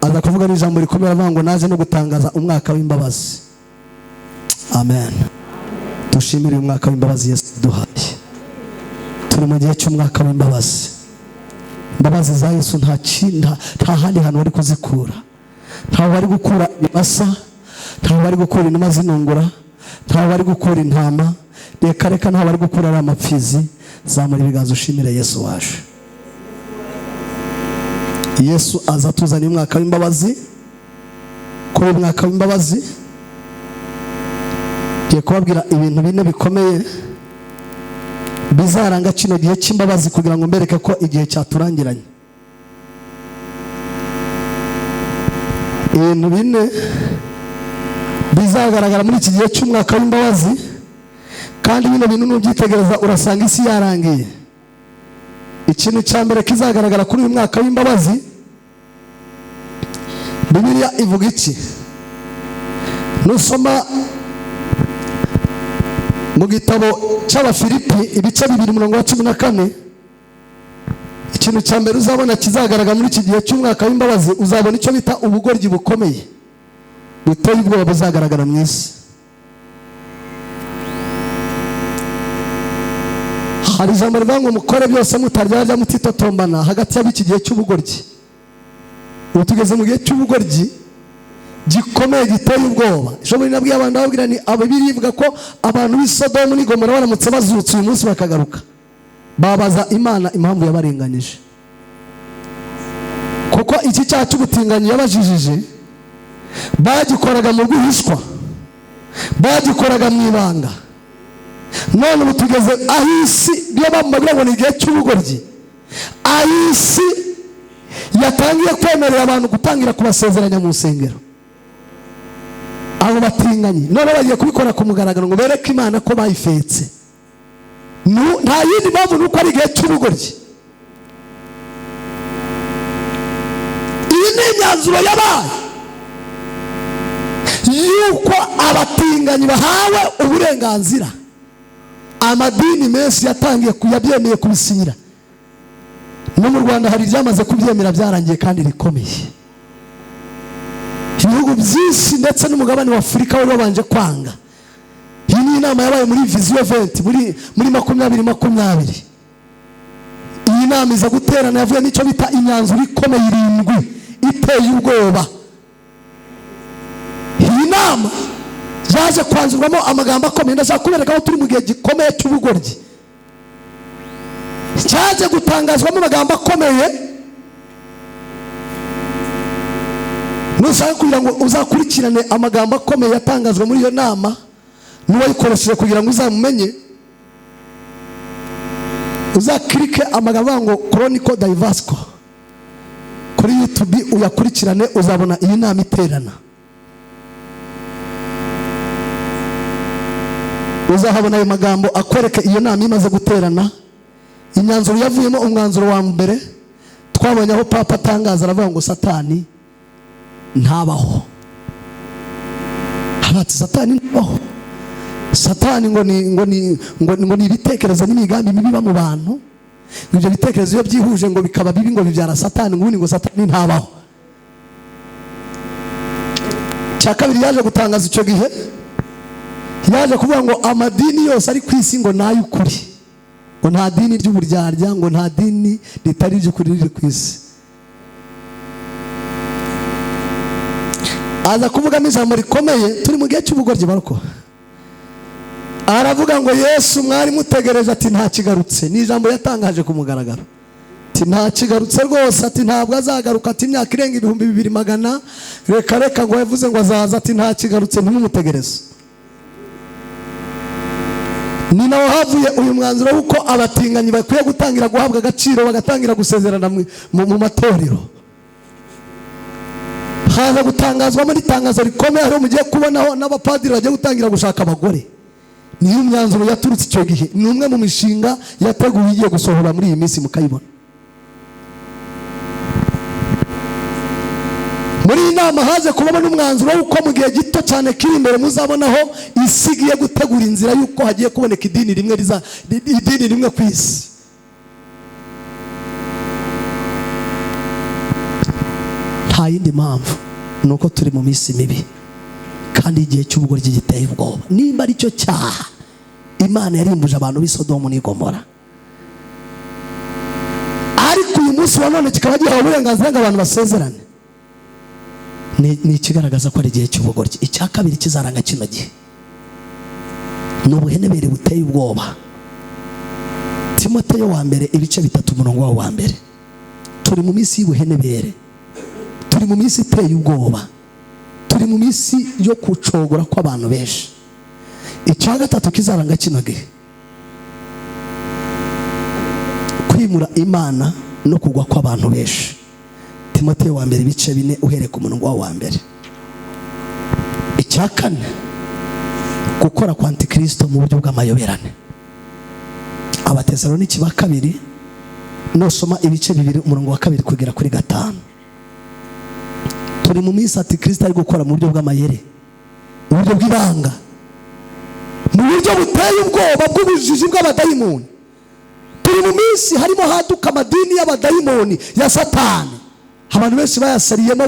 Aza kuvuga n'ijambo rikomeye avuga ngo naje no gutangaza umwaka w'imbabazi. Amen. Dushimire uyu mwaka w'imbabazi Yesu duhaye. Turi mu gihe cy'umwaka w'imbabazi. Imbabazi za Yesu nta handi hantu bari kuzikura. Ntawe bari gukura ibimasa, ntawe bari gukura inuma zinungura, ntawe bari gukura intama, reka reka, ntawe bari gukura ari amapfizi. Zamura ibiganza ushimire Yesu waje. Yesu aza atuzaniye umwaka w'imbabazi. Kuri uyu mwaka w'imbabazi ngiye kubabwira ibintu bine bikomeye bizaranga kino gihe cy'imbabazi, kugira ngo mbereke ko igihe cyaturangiranye. Ibintu bine bizagaragara muri iki gihe cy'umwaka w'imbabazi, kandi bino bintu nubyitegereza urasanga isi yarangiye. Ikintu cya mbere kizagaragara kuri uyu mwaka w'imbabazi, Bibiliya ivuga iki? Nusoma mu gitabo cy'Abafilipi ibice 2 umurongo wa 14, ikintu cya mbere uzabona kizagaragara muri iki gihe cy'umwaka w'imbabazi, uzabona icyo bita ubugoryi bukomeye buteye ubwoba buzagaragara mu isi. Hari ijambo rivuga ngo mukore byose mutaryarya mutitotombana hagati y'ab'iki gihe cy'ubugoryi. Ubu tugeze mu gihe cy'ubugoryi gikomeye giteye ubwoba. Ijambo rinabwiye abantu, babwira ni Bibiliya ivuga ko abantu b'i Sodomu n'i Gomora baramutse bazutse uyu munsi bakagaruka, babaza Imana impamvu yabarenganyije. Kuko iki cyaha cy'ubutinganyi yabajijije bagikoraga mu rwihishwa, bagikoraga mu ibanga. None ubu tugeze aho isi, niyo mpamvu bagira ngo ni igihe cy'ubugoryi, aho isi yatangiye kwemerera abantu gutangira kubasezeranya mu nsengero abo batinganyi. None bagiye kubikora ku mugaragaro ngo bereke Imana ko bayifetse. Nta yindi mpamvu, nuko ari igihe cy'ubugoryi. Iyi ni imyanzuro yabaye yuko abatinganyi bahawe uburenganzira. Amadini menshi yatangiye kuyabyemeye kubisinyira. No mu Rwanda hari iryamaze kubyemera byarangiye kandi rikomeye. Ibihugu byinshi ndetse n'umugabane wa Afurika wari wabanje kwanga. Iyi ni inama yabaye muri Vision 20 muri 2020. Iyi nama iza guterana yavuye n'icyo bita imyanzuro ikomeye 7 iteye ubwoba. Iyi nama yaje kwanzurwamo amagambo akomeye. Ndashaka kubereka ko turi mu gihe gikomeye cy'ubugoryi. Cyaje gutangazwamo amagambo akomeye. Nushaka kugira ngo uzakurikirane amagambo akomeye yatangazwe muri iyo nama n'uwayikoresheje kugira ngo uzamumenye, uzakirike amagambo ngo Chronicle Divasco kuri YouTube uyakurikirane, uzabona iyi nama iterana. Uzahabona ayo magambo akwereke iyo nama imaze guterana, imyanzuro yavuyemo. Umwanzuro wa mbere twabonye aho Papa atangaza aravuga ngo Satani ntabaho. Abati Satani ntabaho. Satani ngo ni ibitekerezo n'imigambi mibi mu bantu. Ibyo bitekerezo iyo byihuje ngo bikaba bibi ngo bibyara Satani, ngo ngo Satani ntabaho. Cya kabiri yaje gutangaza icyo gihe, yaje kuvuga ngo amadini yose ari ku isi ngo nay'ukuri, ngo nta dini ry'uburyarya, ngo nta dini ritari iry'ukuri riri ku isi. Aza kuvugamo ijambo rikomeye, turi mu gihe cy'ubugoryi baroko. Aravuga ngo Yesu mwari mutegereje ati nta kigarutse. Ni ijambo yatangaje ku mugaragaro. Ati ntakigarutse rwose, ati ntabwo azagaruka, ati imyaka irenga 2200, reka reka ngo yavuze ngo azaza, ati ntakigarutse ntimumutegereze. Ni naho havuye uyu mwanzuro w'uko abatinganyi bakwiye gutangira guhabwa agaciro, bagatangira gusezerana mu matorero. Haza gutangazwamo n'itangazo rikomeye, aho mugiye kubonaho n'abapadiri bagiye gutangira gushaka abagore. Niyo myanzuro yaturutse icyo gihe, ni umwe mu mishinga yateguwe igiye gusohora muri iyi minsi mukayibona. Muri iyi nama haje kubamo n'umwanzuro w'uko mu gihe gito cyane kiri imbere muzabonaho isi igiye gutegura inzira y'uko hagiye kuboneka idini rimwe idini rimwe ku isi. Nta yindi mpamvu ni uko turi mu minsi mibi kandi igihe cy'ubugoryi giteye ubwoba. Nimba ari cyo cyaha Imana yarimbuje abantu b'i Sodomu n'i Gomora, ariko uyu munsi wa none kikaba gihawe uburenganzira ngo abantu basezerane, ni ikigaragaza ko ari igihe cy'ubugoryi. Icya kabiri kizaranga kino gihe ni ubuhenebere buteye ubwoba. Timoteyo wa mbere ibice 3 umurongo wa mbere. Turi mu minsi y'ubuhenebere, turi mu minsi iteye ubwoba, turi mu minsi yo kucogora kw'abantu benshi. Icya gatatu kizaranga kino gihe, kwimura Imana no kugwa kw'abantu benshi. Timoteyo wa mbere ibice 4 uhereye ku murongo wa mbere. Icya kane, gukora kwa Antikristo mu buryo bw'amayoberane. Abatesaloniki ba kabiri nosoma ibice 2 umurongo wa 2 kugera kuri 5. Turi mu minsi Antikristo ari gukora mu buryo bw'amayeri, uburyo bw'ibanga, mu buryo buteye ubwoba bw'ubujiji bw'abadayimoni. Turi mu minsi harimo haduka amadini y'abadayimoni ya Satani. Abantu benshi bayasariyemo,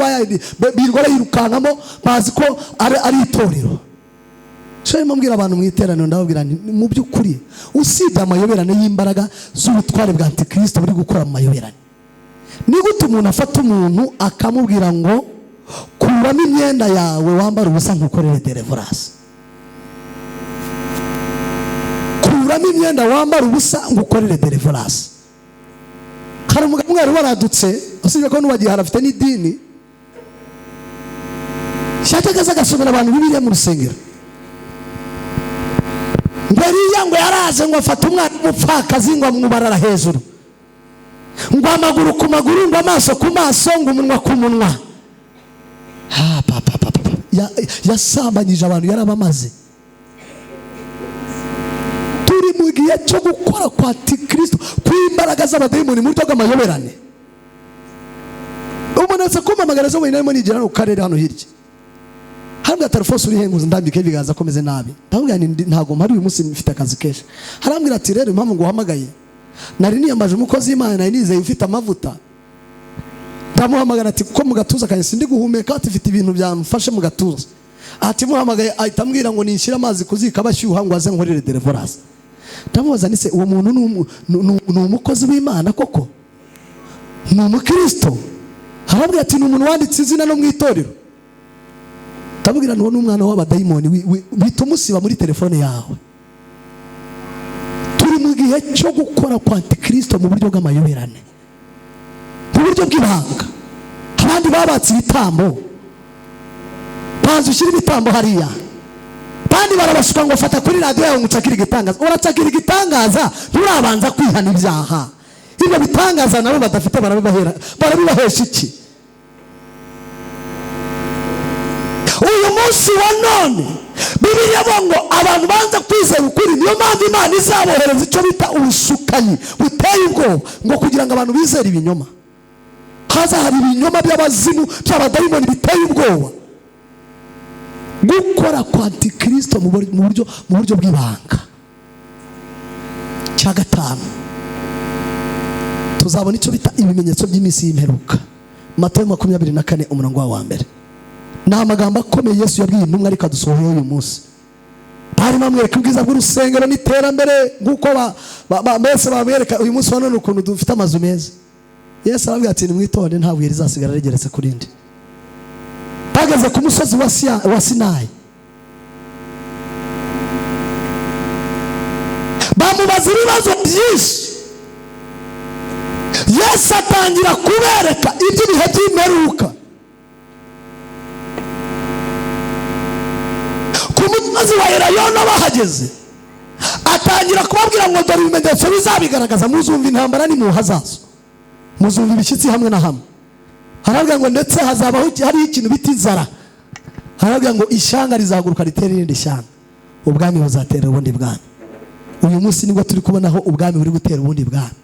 birirwa bayirukankamo, bazi ko ari itorero. Sho mbwira abantu mu iteraniro, ndababwira nti mu by'ukuri usibye amayoberane y'imbaraga z'ubutware bwa Antikristo buri gukora mu mayoberane, ni gute umuntu afata umuntu akamubwira ngo kuramo imyenda yawe wambara ubusa nkukorere deliverance? Kuramo imyenda wambara ubusa ngukorere deliverance. Hari umugabo mwari waradutse, usibye ko n'uwagiye harafite n'idini, yajyaga agasomera abantu Bibiliya mu rusengero. Ngo Eliya ngo yaraje ngo afata umwana w'umupfakazi ngo amwubarara hejuru, ngo amaguru ku maguru, ngo amaso ku maso, ngo umunwa ku munwa. Yasambanyije abantu, yarabamaze. Turi mu gihe cyo gukora kwa Antikristo kw'imbaraga z'abadayimoni mu buryo bw'amayoberane. Umuntu aza kumpamagara ejo bundi narimo nigira hano ku karere hano hirya, harambwira ati Alphonse uri henguze ndambike ibiganza komeze nabi. Ndamubwira nti ntabwo mpari uyu munsi mfite akazi kenshi. Harambwira ati rero impamvu nguhamagaye, nari niyambaje umukozi w'Imana, nari nizeye ufite amavuta. Ndamuhamagara ati kuko mu gatuza kanjye sindi guhumeka, ati mfite ibintu byamfashe mu gatuza. Ati muhamagaye ahita ambwira ngo ninshyire amazi kuzika bashyuha ngo aze nkorere deliverance. Ndamubaza nti se uwo muntu ni umukozi w'Imana koko? Ni umukristo? Harambwira ati ni umuntu wanditse izina no mu itorero. Ndamubwira nti uwo ni umwana w'abadayimoni, bita umusiba muri telefone yawe. Turi mu gihe cyo gukora kwa Antikristo mu buryo bw'amayoberane, mu buryo bw'ibanga. Abandi babatse ibitambo, banza ushyire ibitambo hariya. Abandi barabashuka ngo fata kuri radiyo yawe ngo ucakire igitangaza. Uracakira igitangaza nturabanza kwihana ibyaha. Ibyo bitangaza nabo badafite barabibahesha iki? Uyu munsi wa none Bibiliya ivuga ngo abantu banza kwizera ukuri, niyo mpamvu Imana izabohereza icyo bita ubushukanyi buteye ubwoba, ngo kugira ngo abantu bizere ibinyoma. Haza hari ibinyoma by'abazimu by'abadayimoni biteye ubwoba. Gukora kwa Antikristo mu buryo bw'ibanga. Cya gatanu, tuzabona icyo bita ibimenyetso by'iminsi y'imperuka. Matayo 24 umurongo wa mbere. Ni amagambo akomeye Yesu yabwiye intumwa ariko adusohoye uyu munsi. Barimo bamwereka ubwiza bw'urusengero n'iterambere, nk'uko mbese bamwereka uyu munsi wa none ukuntu dufite amazu meza. Yesu arababwira ati nimwitonde, nta buye rizasigara rigeretse ku rindi. Bageze ku musozi wa Sinayi, bamubaza ibibazo byinshi. Yesu atangira kubereka iby'ibihe by'imperuka. Ku musozi wa Elayono bahageze, atangira kubabwira ngo dore ibimenyetso bizabigaragaza, muzumva intambara n'impuha zazo, muzumva ibishyitsi hamwe na hamwe. Harabwira ngo ndetse hazabaho hariho ikintu bita inzara. Harabwira ngo ishyanga rizahaguruka ritere irindi shyanga, ubwami buzatera ubundi bwami. Uyu munsi nibwo turi kubonaho ubwami buri gutera ubundi bwami.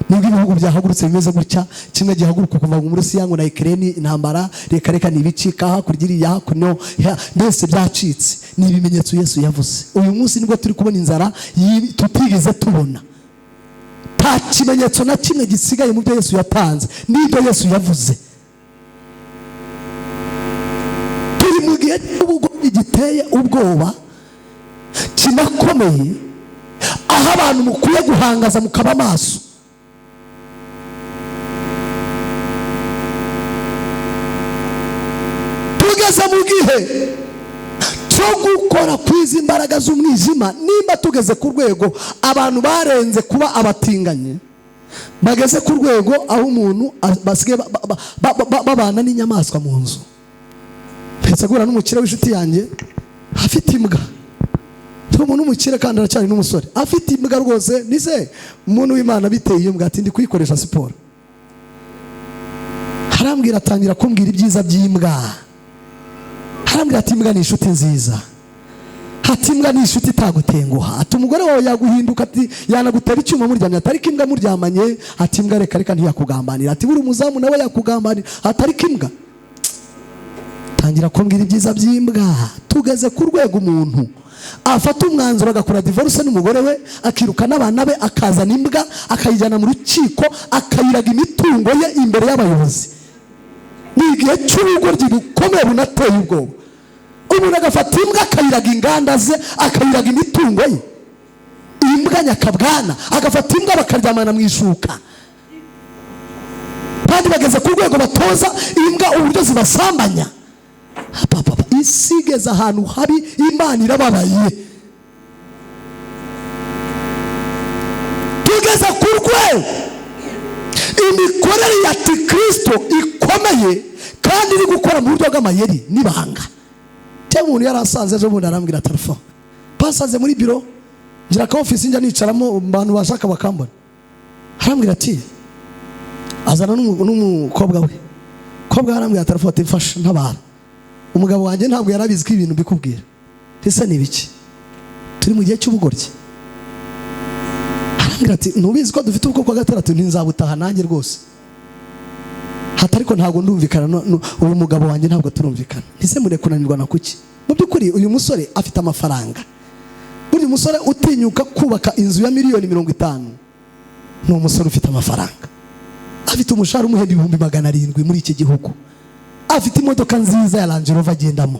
Nibwo ibihugu byahagurutse bimeze gutya, kimwe gihaguruka kuva mu Burusiya ngo na Ukraine intambara, reka reka nibicika hakurya iriya hakuno, mbese byacitse. Ni ibimenyetso Yesu yavuze. Uyu munsi nibwo turi kubona inzara tutigeze tubona. Nta kimenyetso na kimwe gisigaye mu byo Yesu yatanze n'ibyo Yesu yavuze. Turi mu gihe cy'ubugoryi giteye ubwoba kinakomeye, aho abantu mukwiye guhangaza mukaba amaso. Tugeze mu gihe cyo gukora kwiza imbaraga z'umwijima. Nimba tugeze ku rwego abantu barenze kuba abatinganye, bageze ku rwego aho umuntu basigaye babana n'inyamaswa mu nzu. Ndetse guhura n'umukire w'inshuti yanjye afite imbwa. Umuntu w'umukire kandi aracyari n'umusore, afite imbwa rwose. Nise umuntu w'Imana biteye iyo mbwa, ati ndi kuyikoresha siporo. Arambwira, atangira kumbwira ibyiza by'imbwa. Arambwira ati imbwa ni inshuti nziza, ati imbwa ni inshuti itagutenguha, ati umugore wawe yaguhinduka, ati yanagutera icyuma muryamye, ati ariko imbwa muryamanye, ati imbwa reka reka ntiyakugambanira, ati buri umuzamu nawe yakugambanira, ati ariko imbwa. Tangira kumbwira ibyiza by'imbwa. Tugeze ku rwego umuntu afata umwanzuro agakora divorce n'umugore we, akiruka n'abana be, akazana imbwa akayijyana mu rukiko, akayiraga imitungo ye imbere y'abayobozi. Ni igihe cy'ubugoryi bukomeye bunateye ubwoba. Umuntu agafata imbwa akayiraga inganda ze, akayiraga imitungo ye, imbwa nyakabwana, agafata imbwa bakaryamana mu ishuka. Kandi bageze ku rwego batoza imbwa uburyo zibasambanya. Papa, isi igeze ahantu habi, Imana irababaye. Tugeze ku rwego imikorere ya Antikristo ikomeye kandi iri gukora mu buryo bw'amayeri n'ibanga. Cyangwa umuntu yarasanze ejo bundi arambwira telefone, basanze muri biro ngira ka office njya nicaramo abantu bashaka bakambona. Arambwira ati azana n'umukobwa we. Umukobwa arambwira telefone ati mfasha ntabara, umugabo wanjye ntabwo yarabizi ko ibintu mbikubwira. Ese ni ibiki? Turi mu gihe cy'ubugoryi. Arambwira ati ntubizi ko dufite ubukwe kwa gatandatu, ntinzabutaha nanjye rwose. Hata ariko ntabwo ndumvikana uwo mugabo wanjye ntabwo turumvikana. Ese murekunanirwa na kuki? Mu by'ukuri uyu musore afite amafaranga. Buri musore utinyuka kubaka inzu ya 50 miliyoni ni umusore ufite amafaranga. Afite umushahara umuhemba 700,000 muri iki gihugu. Afite imodoka nziza ya Range Rover agendamo.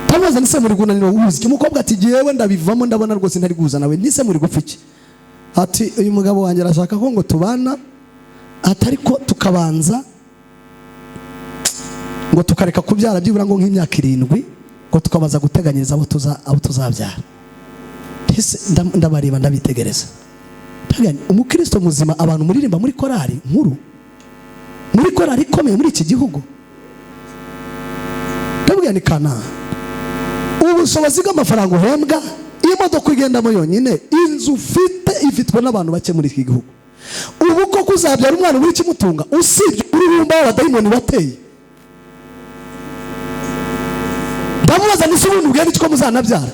Tamubaza nise muri kunanirwa guhuza iki? Umukobwa ati jewe ndabivamo, ndabona rwose ntari guhuza nawe. Nise muri gupfa iki? Ati uyu mugabo wanjye arashaka ko ngo tubana, ati ariko tukabanza ngo tukareka kubyara byibura ngo nk'imyaka 7, ngo tukabaza guteganyiriza abo tuzabyara. Ndabareba ndabitegereza. Umukristo muzima, abantu muririmba muri korali nkuru, muri korali ikomeye muri iki gihugu, ndabwira ni kana ubushobozi bw'amafaranga uhembwa, imodoka ugendamo yonyine, inzu ufite ifitwe n'abantu bake muri iki gihugu. Ubu koko uzabyara umwana uri kimutunga usibye ururumba w'abadayimoni wateye. Ndamubaza nise ubundi ubwenge icyo muzanabyara.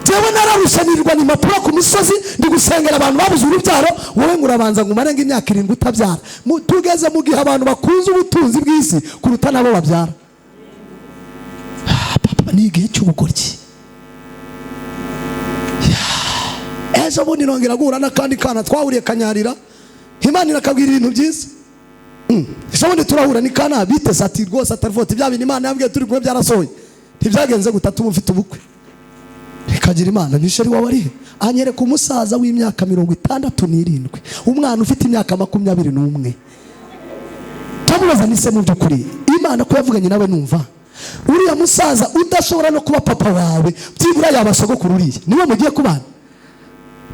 Jewe nararushanirwa ni impapuro ku musozi ndi gusengera abantu babuze urubyaro, wowe ngurabanza ngo umarenga imyaka 7 utabyara. Tugeze mu gihe abantu bakunze ubutunzi bw'isi kuruta nabo babyara. Papa, ni igihe cy'ubugoryi. Ejo bundi nongera guhura n'akandi kana twahuriye Kanyarira, Imana irakabwira ibintu byiza. Ejo bundi turahura ni kana bitese ati rwose atarifoti bya bintu Imana yambwiye turi kumwe byarasohoye. Ntibyagenze gutatu mufite ubukwe. Rekagira Imana nisheri wawe ari he? Anyereka umusaza w'imyaka 67, umwana ufite imyaka 21. Tamubaza nise mu by'ukuri Imana ko yavuganye nawe numva uriya musaza udashobora no kuba papa wawe, byibura yaba sogokuru uriya niwe mugiye kubana.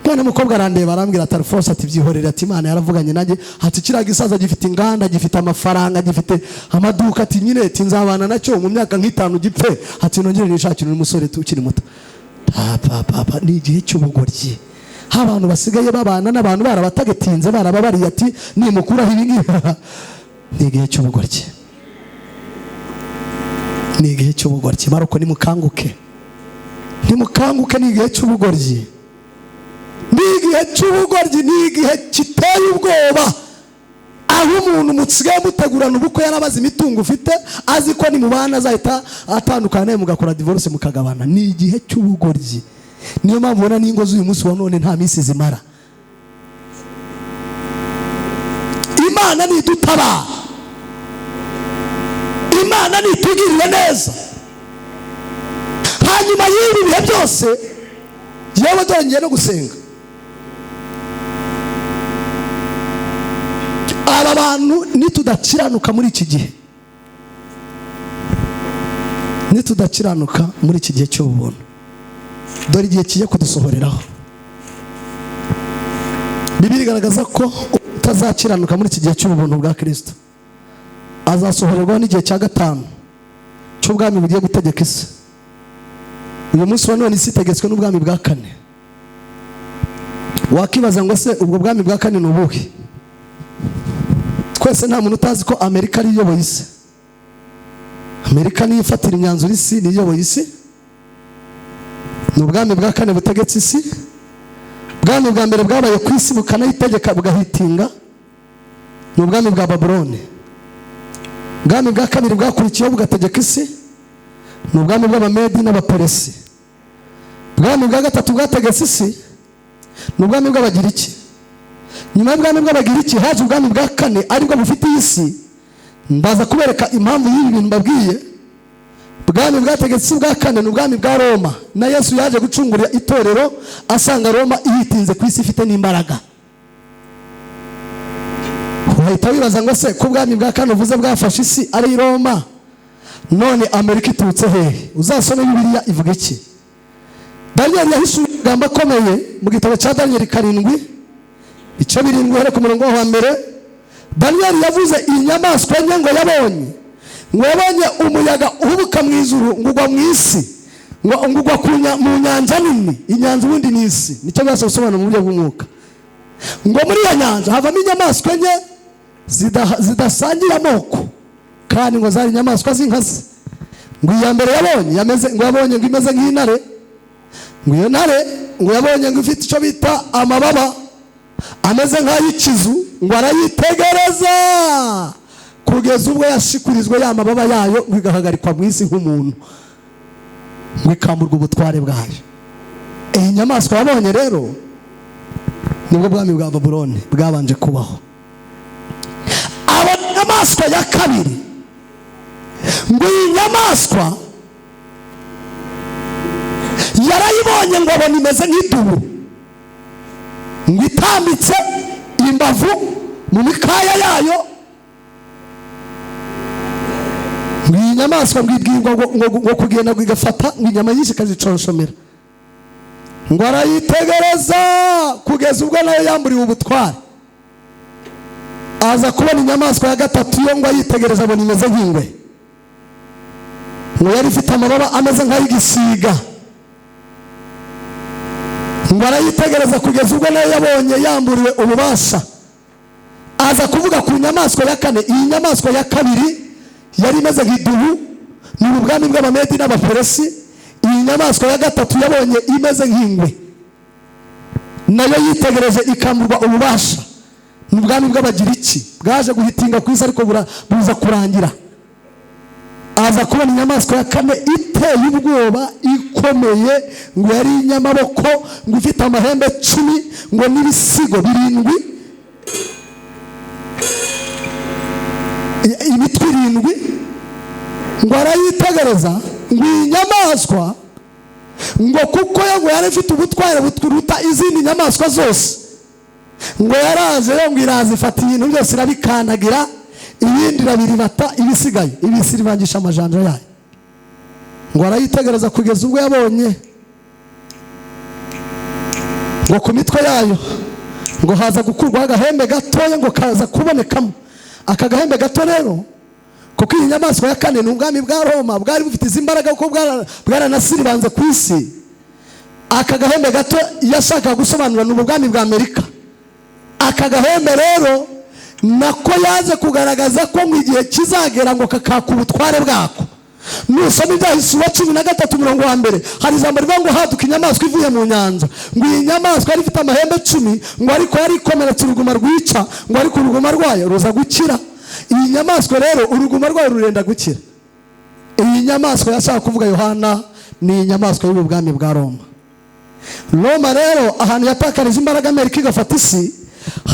None umukobwa arandeba, arambwira ati: "Alphonse," ati, "byihorere," ati, "Imana yaravuganye nanjye," ati, "kiriya gisaza gifite inganda, gifite amafaranga, gifite amaduka," ati, "nyine," ati, "nzabana nacyo mu myaka nk'itanu gipfe," ati, "nongere nishakire undi musore ukiri muto." Papa, papa, ni igihe cy'ubugoryi aho abantu basigaye babana n'abantu barabatagatinze, barababariye, ati nimukuraho ibi ngibi. Ni igihe cy'ubugoryi, ni igihe cy'ubugoryi. Maruko, nimukanguke, nimukanguke, ni igihe cy'ubugoryi, ni igihe cy'ubugoryi, ni igihe giteye ubwoba, aho umuntu musigaye mutegurana ubukwe yarabaze imitungo ufite, azi ko nimubana azahita atandukana nawe, mugakora divorce, mukagabana. Ni igihe cy'ubugoryi. Niyo mpamvu ubona n'ingo z'uyu munsi wa none nta minsi zimara. Imana nidutabara, Imana nitugirire neza. Hanyuma y'ibi bihe byose, yewe dore ngiye no gusenga. Aba bantu nitudakiranuka muri iki gihe, nitudakiranuka muri iki gihe cy'ubuntu, dore igihe kigiye kudusohoreraho. Bibiliya igaragaza ko utazakiranuka muri iki gihe cy'ubuntu bwa Kristo azasohorerwaho n'igihe cya gatanu cy'ubwami bugiye gutegeka isi. Uyu munsi wa none isi itegetswe n'ubwami bwa kane. Wakibaza ngo se ubwo bwami bwa kane ni ubuhe? Twese nta muntu utazi ko Amerika ari iyoboye isi. Amerika niyo ifatira imyanzuro isi, niyo iyoboye isi. Ni ubwami bwa kane butegetse isi. Ubwami bwa mbere bwabaye ku isi bukanayitegeka bugahitinga ni ubwami bwa Babuloni. Ubwami bwa kabiri bwakurikiyeho bugategeka isi ni ubwami bw'Abamedi n'Abaperesi. Ubwami bwa gatatu bwategetse isi ni ubwami bw'Abagiriki. Nyuma y'ubwami bw'Abagiriki haje ubwami bwa kane, aribwo bufite iyi si. Ndaza kubereka impamvu y'ibi bintu mbabwiye. Ubwami bwategetse isi bwa kane ni ubwami bwa Roma, na Yesu yaje gucungurira itorero asanga Roma ihitinze ku isi, ifite n'imbaraga. Wahita wibaza ngo se ko ubwami bwa kane uvuze bwafashe isi ari Roma, none Amerika iturutse hehe? Uzasome Bibiliya ivuga iki. Daniel yahishuye amagambo akomeye mu gitabo cya Daniel 7 ibice 7 uhere ku murongo wa mbere. Daniel yavuze inyamaswa enye ngo yabonye, ngo yabonye umuyaga uhubuka mu ijuru ngo ugwa mu isi, ngo ugwa mu nyanja nini. Inyanja ubundi ni isi, nicyo byose bisobanura mu buryo bw'umwuka. Ngo muri iyo nyanja havamo inyamaswa enye zidasangiye amoko, kandi ngo zari inyamaswa z'inkazi. Ngo iya mbere yabonye yameze, ngo yabonye ngo imeze nk'intare. Ngo iyo ntare ngo yabonye ngo ifite icyo bita amababa ameze nk'ay'ikizu, ngo arayitegereza kugeza ubwo yashikurizwe ya mababa yayo, ngo igahagarikwa mu isi nk'umuntu, ngo ikamburwa ubutware bwayo. Iyi nyamaswa yabonye rero nibwo bwami bwa Babuloni bwabanje kubaho. Abona inyamaswa ya kabiri, ngo iyi nyamaswa yarayibonye ngo abona imeze nk'idubu, ngo itambitse imbavu mu mikaya yayo. Ngo iyi nyamaswa ngo ibwirwa ngo kugenda ngo igafata ngo inyama nyinshi ikaziconshomera. Ngo arayitegereza kugeza ubwo nayo yamburiwe ubutware. Aza kubona inyamaswa ya gatatu, yo ngo ayitegereza abona imeze nk'ingwe, ngo yari ifite amababa ameze nk'ay'igisiga. Ngo arayitegereza kugeza ubwo nayo yabonye yamburiwe ububasha. Aza kuvuga ku nyamaswa ya kane. Iyi nyamaswa ya kabiri yari imeze nk'idubu, ni ubwami bw'Abamedi n'Abaperesi. Iyi nyamaswa ya gatatu yabonye imeze nk'ingwe, nayo yitegereje ikamburwa ububasha. Ni ubwami bw'Abagiriki bwaje guhitinga ku isi, ariko buza kurangira. Aza kubona inyamaswa ya kane iteye ubwoba ikomeye, ngo yari inyamaboko, ngo ifite amahembe 10, ngo n'ibisigo 7, imitwe 7. Ngo arayitegereza, ngo iyi nyamaswa ngo kuko yo ngo yari ifite ubutware buruta izindi nyamaswa zose, ngo yaraje yo ngo iraza ifata ibintu byose irabikandagira, ibindi irabiribata, ibisigaye ibisiribangisha amajanja yayo. Ngo arayitegereza kugeza ubwo yabonye Ngo ku mitwe yayo ngo haza gukurwaho agahembe gatoya, ngo kaza kubonekamo aka gahembe gato rero, kuko iyi nyamaswa ya kane ni ubwami bwa Roma bwari bufite izi mbaraga, kuko bwaranasiribanze ku isi. Aka gahembe gato yashakaga gusobanura ni ubwami bwa Amerika. Aka gahembe rero nako yaje kugaragaza ko mu gihe kizagera ngo kakaka ubutware bwako. Nusoma Ibyahishuwe 13:1, hari ijambo rivuga ngo haduka inyamaswa ivuye mu nyanja. Ngo iyi nyamaswa yari ifite amahembe 10, ngo ariko yari ikomeretse uruguma rwica, ngo ariko uruguma rwayo ruza gukira. Iyi nyamaswa rero uruguma rwayo rurenda gukira. Iyi nyamaswa yashaka kuvuga Yohana ni inyamaswa y'ubwami bwa Roma. Roma rero ahantu yatakarije imbaraga, Amerika igafata isi,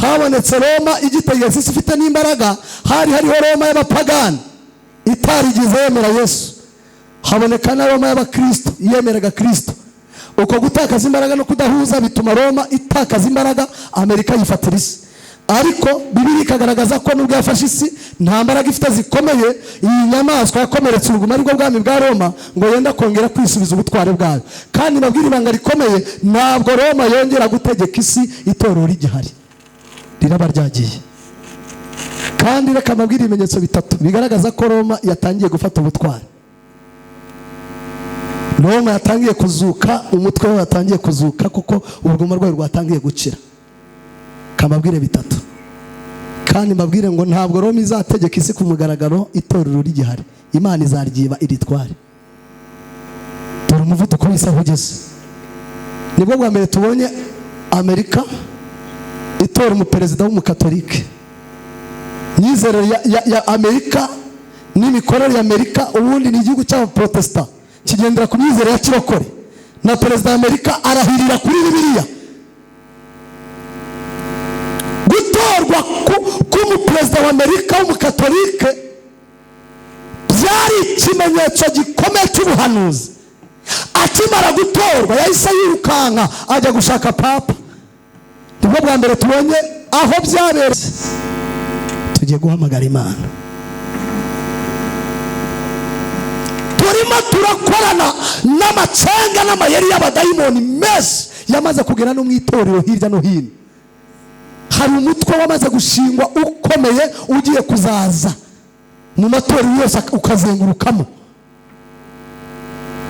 habonetse Roma igitegetse isi ifite n'imbaraga. Hari hariho Roma y'abapagani itarigeze yemera Yesu, haboneka na Roma y'abakristo yemeraga Kristo. Uko gutakaza imbaraga no kudahuza bituma Roma itakaza imbaraga, Amerika yifatira isi. Ariko Bibiliya ikagaragaza ko nubwo yafashe isi nta mbaraga ifite zikomeye. Iyi nyamaswa yakomeretse uruguma, aribwo bwami bwa Roma, ngo yenda kongera kwisubiza ubutware bwayo. Kandi nabwira ibanga rikomeye, ntabwo Roma yongera gutegeka isi itorero rigihari, riraba ryagiye. Kandi reka mbabwire ibimenyetso bitatu bigaragaza ko Roma yatangiye gufata ubutware. Roma yatangiye kuzuka, umutwe we watangiye kuzuka, kuko uruguma rwayo rwatangiye gukira. Kamabwire bitatu, kandi mbabwire ngo ntabwo Roma izategeka isi ku mugaragaro itorero rigihari. Imana izaryiba iritware. Dore umuvuduko w'isi aho ugeze. Nibwo bwa mbere tubonye Amerika itora umuperezida w'umukatolike. Imyizerere ya Amerika n'imikorere ya Amerika, ubundi ni igihugu cy'abaprotesta kigendera ku myizerere ya kirokore, na perezida wa Amerika arahirira kuri Bibiliya. Gutorwa k'umuperezida wa Amerika w'umukatolike byari ikimenyetso gikomeye cy'ubuhanuzi. Akimara gutorwa yahise yirukanka ajya gushaka papa. Nibwo bwa mbere tubonye aho byabereye. Tugiye guhamagara Imana. Turimo turakorana n'amacenga n'amayeri y'abadayimoni menshi yamaze kugera no mu itorero hirya no hino. Hari umutwe wamaze gushingwa ukomeye ugiye kuzaza mu matorero yose ukazengurukamo.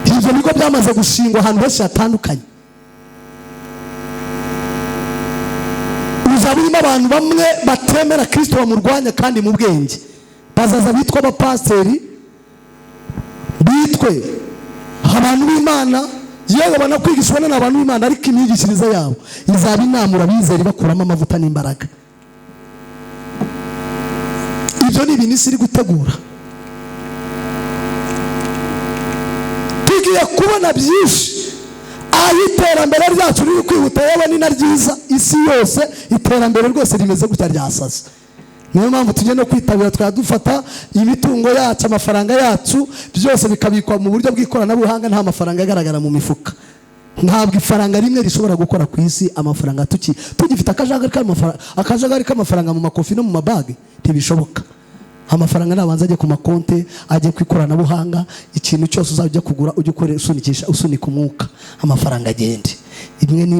Ibyo bigo byamaze gushingwa ahantu henshi hatandukanye. Uzaba urimo abantu bamwe batemera Kristo bamurwanya kandi mu bwenge. Bazaza bitwa abapasiteri, bitwe abantu b'Imana, yewe banakwigishwa n'abantu b'Imana, ariko imyigishirize yabo izaba inamura abizera bakuramo amavuta n'imbaraga. Ibyo ni ibintu isi iri gutegura. Tugiye kubona byinshi aho iterambere ryacu riri kwihuta, yewe ni na ryiza. Isi yose iterambere rwose rimeze gutya ryasaze. Niyo mpamvu tujye no kwitabira, twadufata imitungo yacu, amafaranga yacu, byose bikabikwa mu buryo bw'ikoranabuhanga, nta mafaranga agaragara mu mifuka. Ntabwo ifaranga rimwe rishobora gukora ku isi. Amafaranga tugifite akajagari k'amafaranga mu makofi no mu mabage, ntibishoboka. Amafaranga nabanza ajye ku makonte, ajye ku ikoranabuhanga. Ikintu cyose uzajya kugura ujye ukore usunikisha, usunika umwuka, amafaranga agende. Imwe ni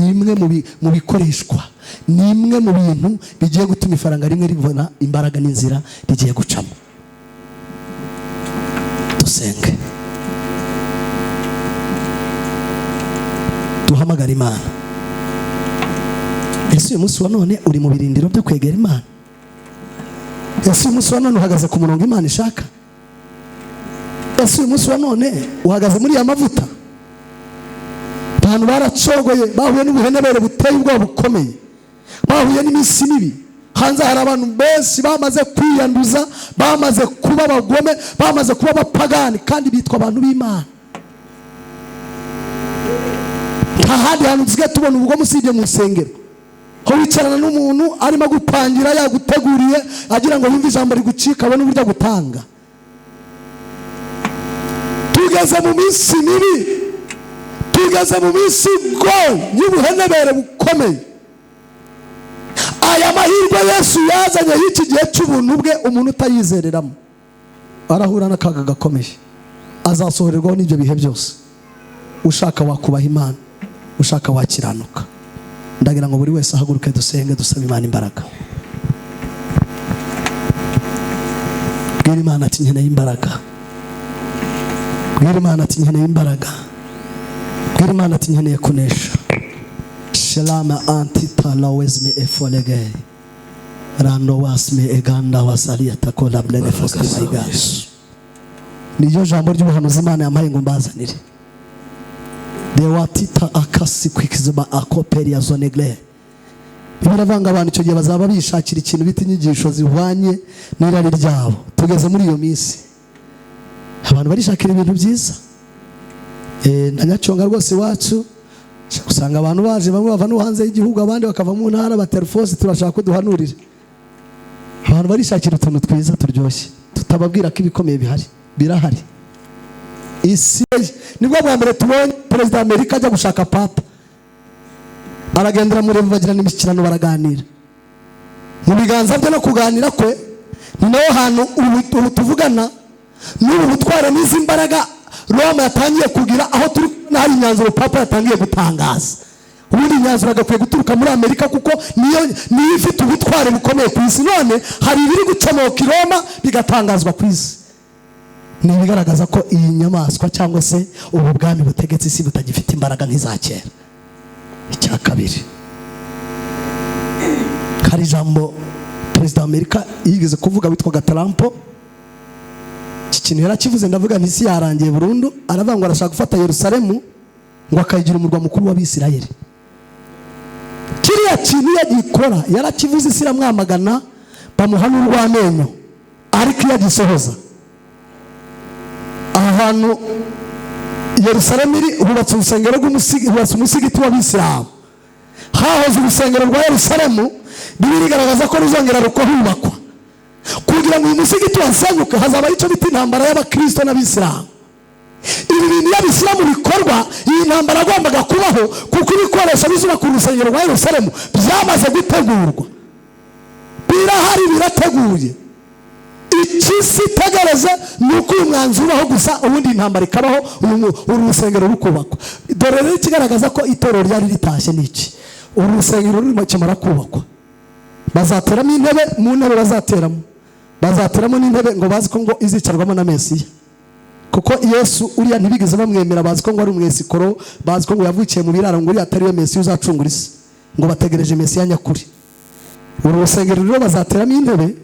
imwe mu bikoreshwa, ni imwe mu bintu bigiye gutuma ifaranga rimwe ribona imbaraga n'inzira rigiye gucamo. Dusenge, duhamagara Imana. Ese uyu munsi wa none uri mu birindiro byo kwegera Imana? Ese uyu munsi wa none uhagaze ku murongo Imana ishaka? Ese uyu munsi wa none uhagaze muri ya mavuta? Abantu baracogoye, bahuye n'ubuhenebere buteye ubwoba bukomeye, bahuye n'iminsi mibi. Hanze hari abantu benshi bamaze kwiyanduza, bamaze kuba abagome, bamaze kuba abapagani, kandi bitwa abantu b'Imana. Nta handi hantu dusigaye tubona ubugome usibye mu nsengero, aho wicarana n'umuntu arimo agupangira, yaguteguriye, agira ngo yumve ijambo rigucika abone uburyo agutanga. Tugeze mu minsi mibi, tugeze mu minsi y'ubuhenebere bukomeye. Aya mahirwe Yesu yazanye y'iki gihe cy'ubuntu bwe, umuntu utayizereramo arahura n'akaga gakomeye, azasohorerwaho n'ibyo bihe byose. Ushaka wakubaha Imana. Ushaka wakiranuka. Ndagira ngo buri wese ahaguruke, dusenge, dusaba Imana imbaraga. Bwira Imana ati: "Nkeneye imbaraga." Bwira Imana ati: "Nkeneye imbaraga." Bwira Imana ati: "Nkeneye kunesha." Shelama antitalawezme efolege rando wasme eganda wasalia takola blene fosti. Niryo jambo ry'ubuhanuzi Imana yampaye ngo mbazanire. Dewatita akasi kwikizima akoperia zonegle. Biravanga abantu icyo gihe bazaba bishakira ikintu bita inyigisho zihwanye n'irari ryabo. Tugeze muri iyo minsi, abantu barishakira ibintu byiza. Na Nyacyonga rwose iwacu usanga abantu baje, bamwe bava no hanze y'igihugu, abandi bakava mu ntara, baterefose: "Turashaka ko duhanurira." Abantu barishakira utuntu twiza turyoshye, tutababwira ko ibikomeye bihari, birahari. Isi nibwo bwa mbere tubonye perezida wa Amerika ajya gushaka papa, aragendera mureba, bagirana imishyikirano, baraganira mu biganza bye no kuganira kwe. Ni naho hantu ubu tuvugana n'ubu butware n'izi mbaraga Roma yatangiye kugira, aho turi kubona hari imyanzuro papa yatangiye gutangaza. Ubundi imyanzuro agakwiye guturuka muri Amerika, kuko niyo ifite ubutware bukomeye ku isi. None hari ibiri gucomoka i Roma bigatangazwa ku isi. Ni ibigaragaza ko iyi nyamaswa cyangwa se ubu bwami butegetse isi butagifite imbaraga nk'iza kera. Icya kabiri, hari ijambo perezida wa Amerika yigeze kuvuga witwaga Trump. Iki kintu yarakivuze, ndavuga nti isi yarangiye burundu. Aravuga ngo arashaka gufata Yerusalemu ngo akayigira umurwa mukuru w'Abisirayeli. Kiriya kintu iyo agikora, yarakivuze, isi iramwamagana, bamuha n'urw'amenyo. Ariko iyo agisohoza, aha hantu Yerusalemu iri hubatse urusengero rw'umusigi, hubatse umusigiti w'Abisilamu. Hahoze urusengero rwa Yerusalemu. Bibiliya igaragaza ko ruzongera rukahubakwa. Kugira ngo uyu musigiti wasenyuke, hazabaho icyo bita intambara y'Abakristo n'Abisilamu. Ibi bintu iyo bishyira mu bikorwa, iyi ntambara yagombaga kubaho, kuko ibikoresho bizubaka urusengero rwa Yerusalemu byamaze gutegurwa, birahari, birateguye. Ikisi itegereze ni uko uyu mwanzuro ubaho gusa, ubundi intambara ikabaho, uru rusengero rukubakwa. Dore rero ikigaragaza ko itorero ryari ritashye ni iki: uru rusengero rurimo kimara kubakwa, bazateramo intebe. Mu ntebe bazateramo n'intebe ngo bazi ko ngo izicarwamo na Mesiya, kuko Yesu uriya ntibigeze bamwemera. Bazi ko ngo ari umwesikoro, bazi ko ngo yavukiye mu biraro, ngo uriya atari we Mesiya uzacungura isi, ngo bategereje Mesiya nyakuri. Uru rusengero rero bazateramo intebe,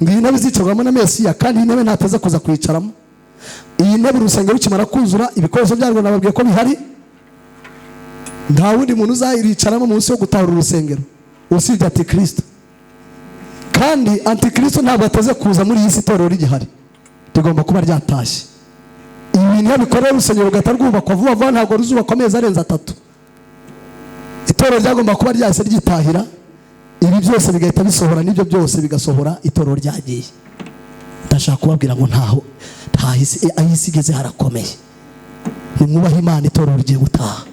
ngo iyi ntebe izicarwamo na Mesiya, kandi iyi ntebe ntateze kuza kwicaramo. Iyi ntebe, urusengero rukimara kuzura, ibikoresho byarwo nababwiye ko bihari, nta wundi muntu uzayiricaramo munsi yo gutahura urusengero usibye Antikristo. Kandi Antikristo ntabwo ateze kuza muri iyi si itorero rigihari, rigomba kuba ryatashye. Ibi bintu iyo bikorera urusengero rugahita rwubakwa vuba vuba, ntabwo ruzubakwa amezi arenze 3. Itorero ryagomba kuba ryahise ryitahira, ibi byose bigahita bisohora, n'ibyo byose bigasohora itorero ryagiye. Ndashaka kubabwira ngo ntaho ntahisi, aho isi igeze harakomeye. Nimwubahe Imana, itorero rigiye gutaha.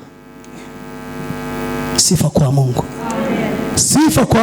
Sifa kwa Mungu, sifa kwa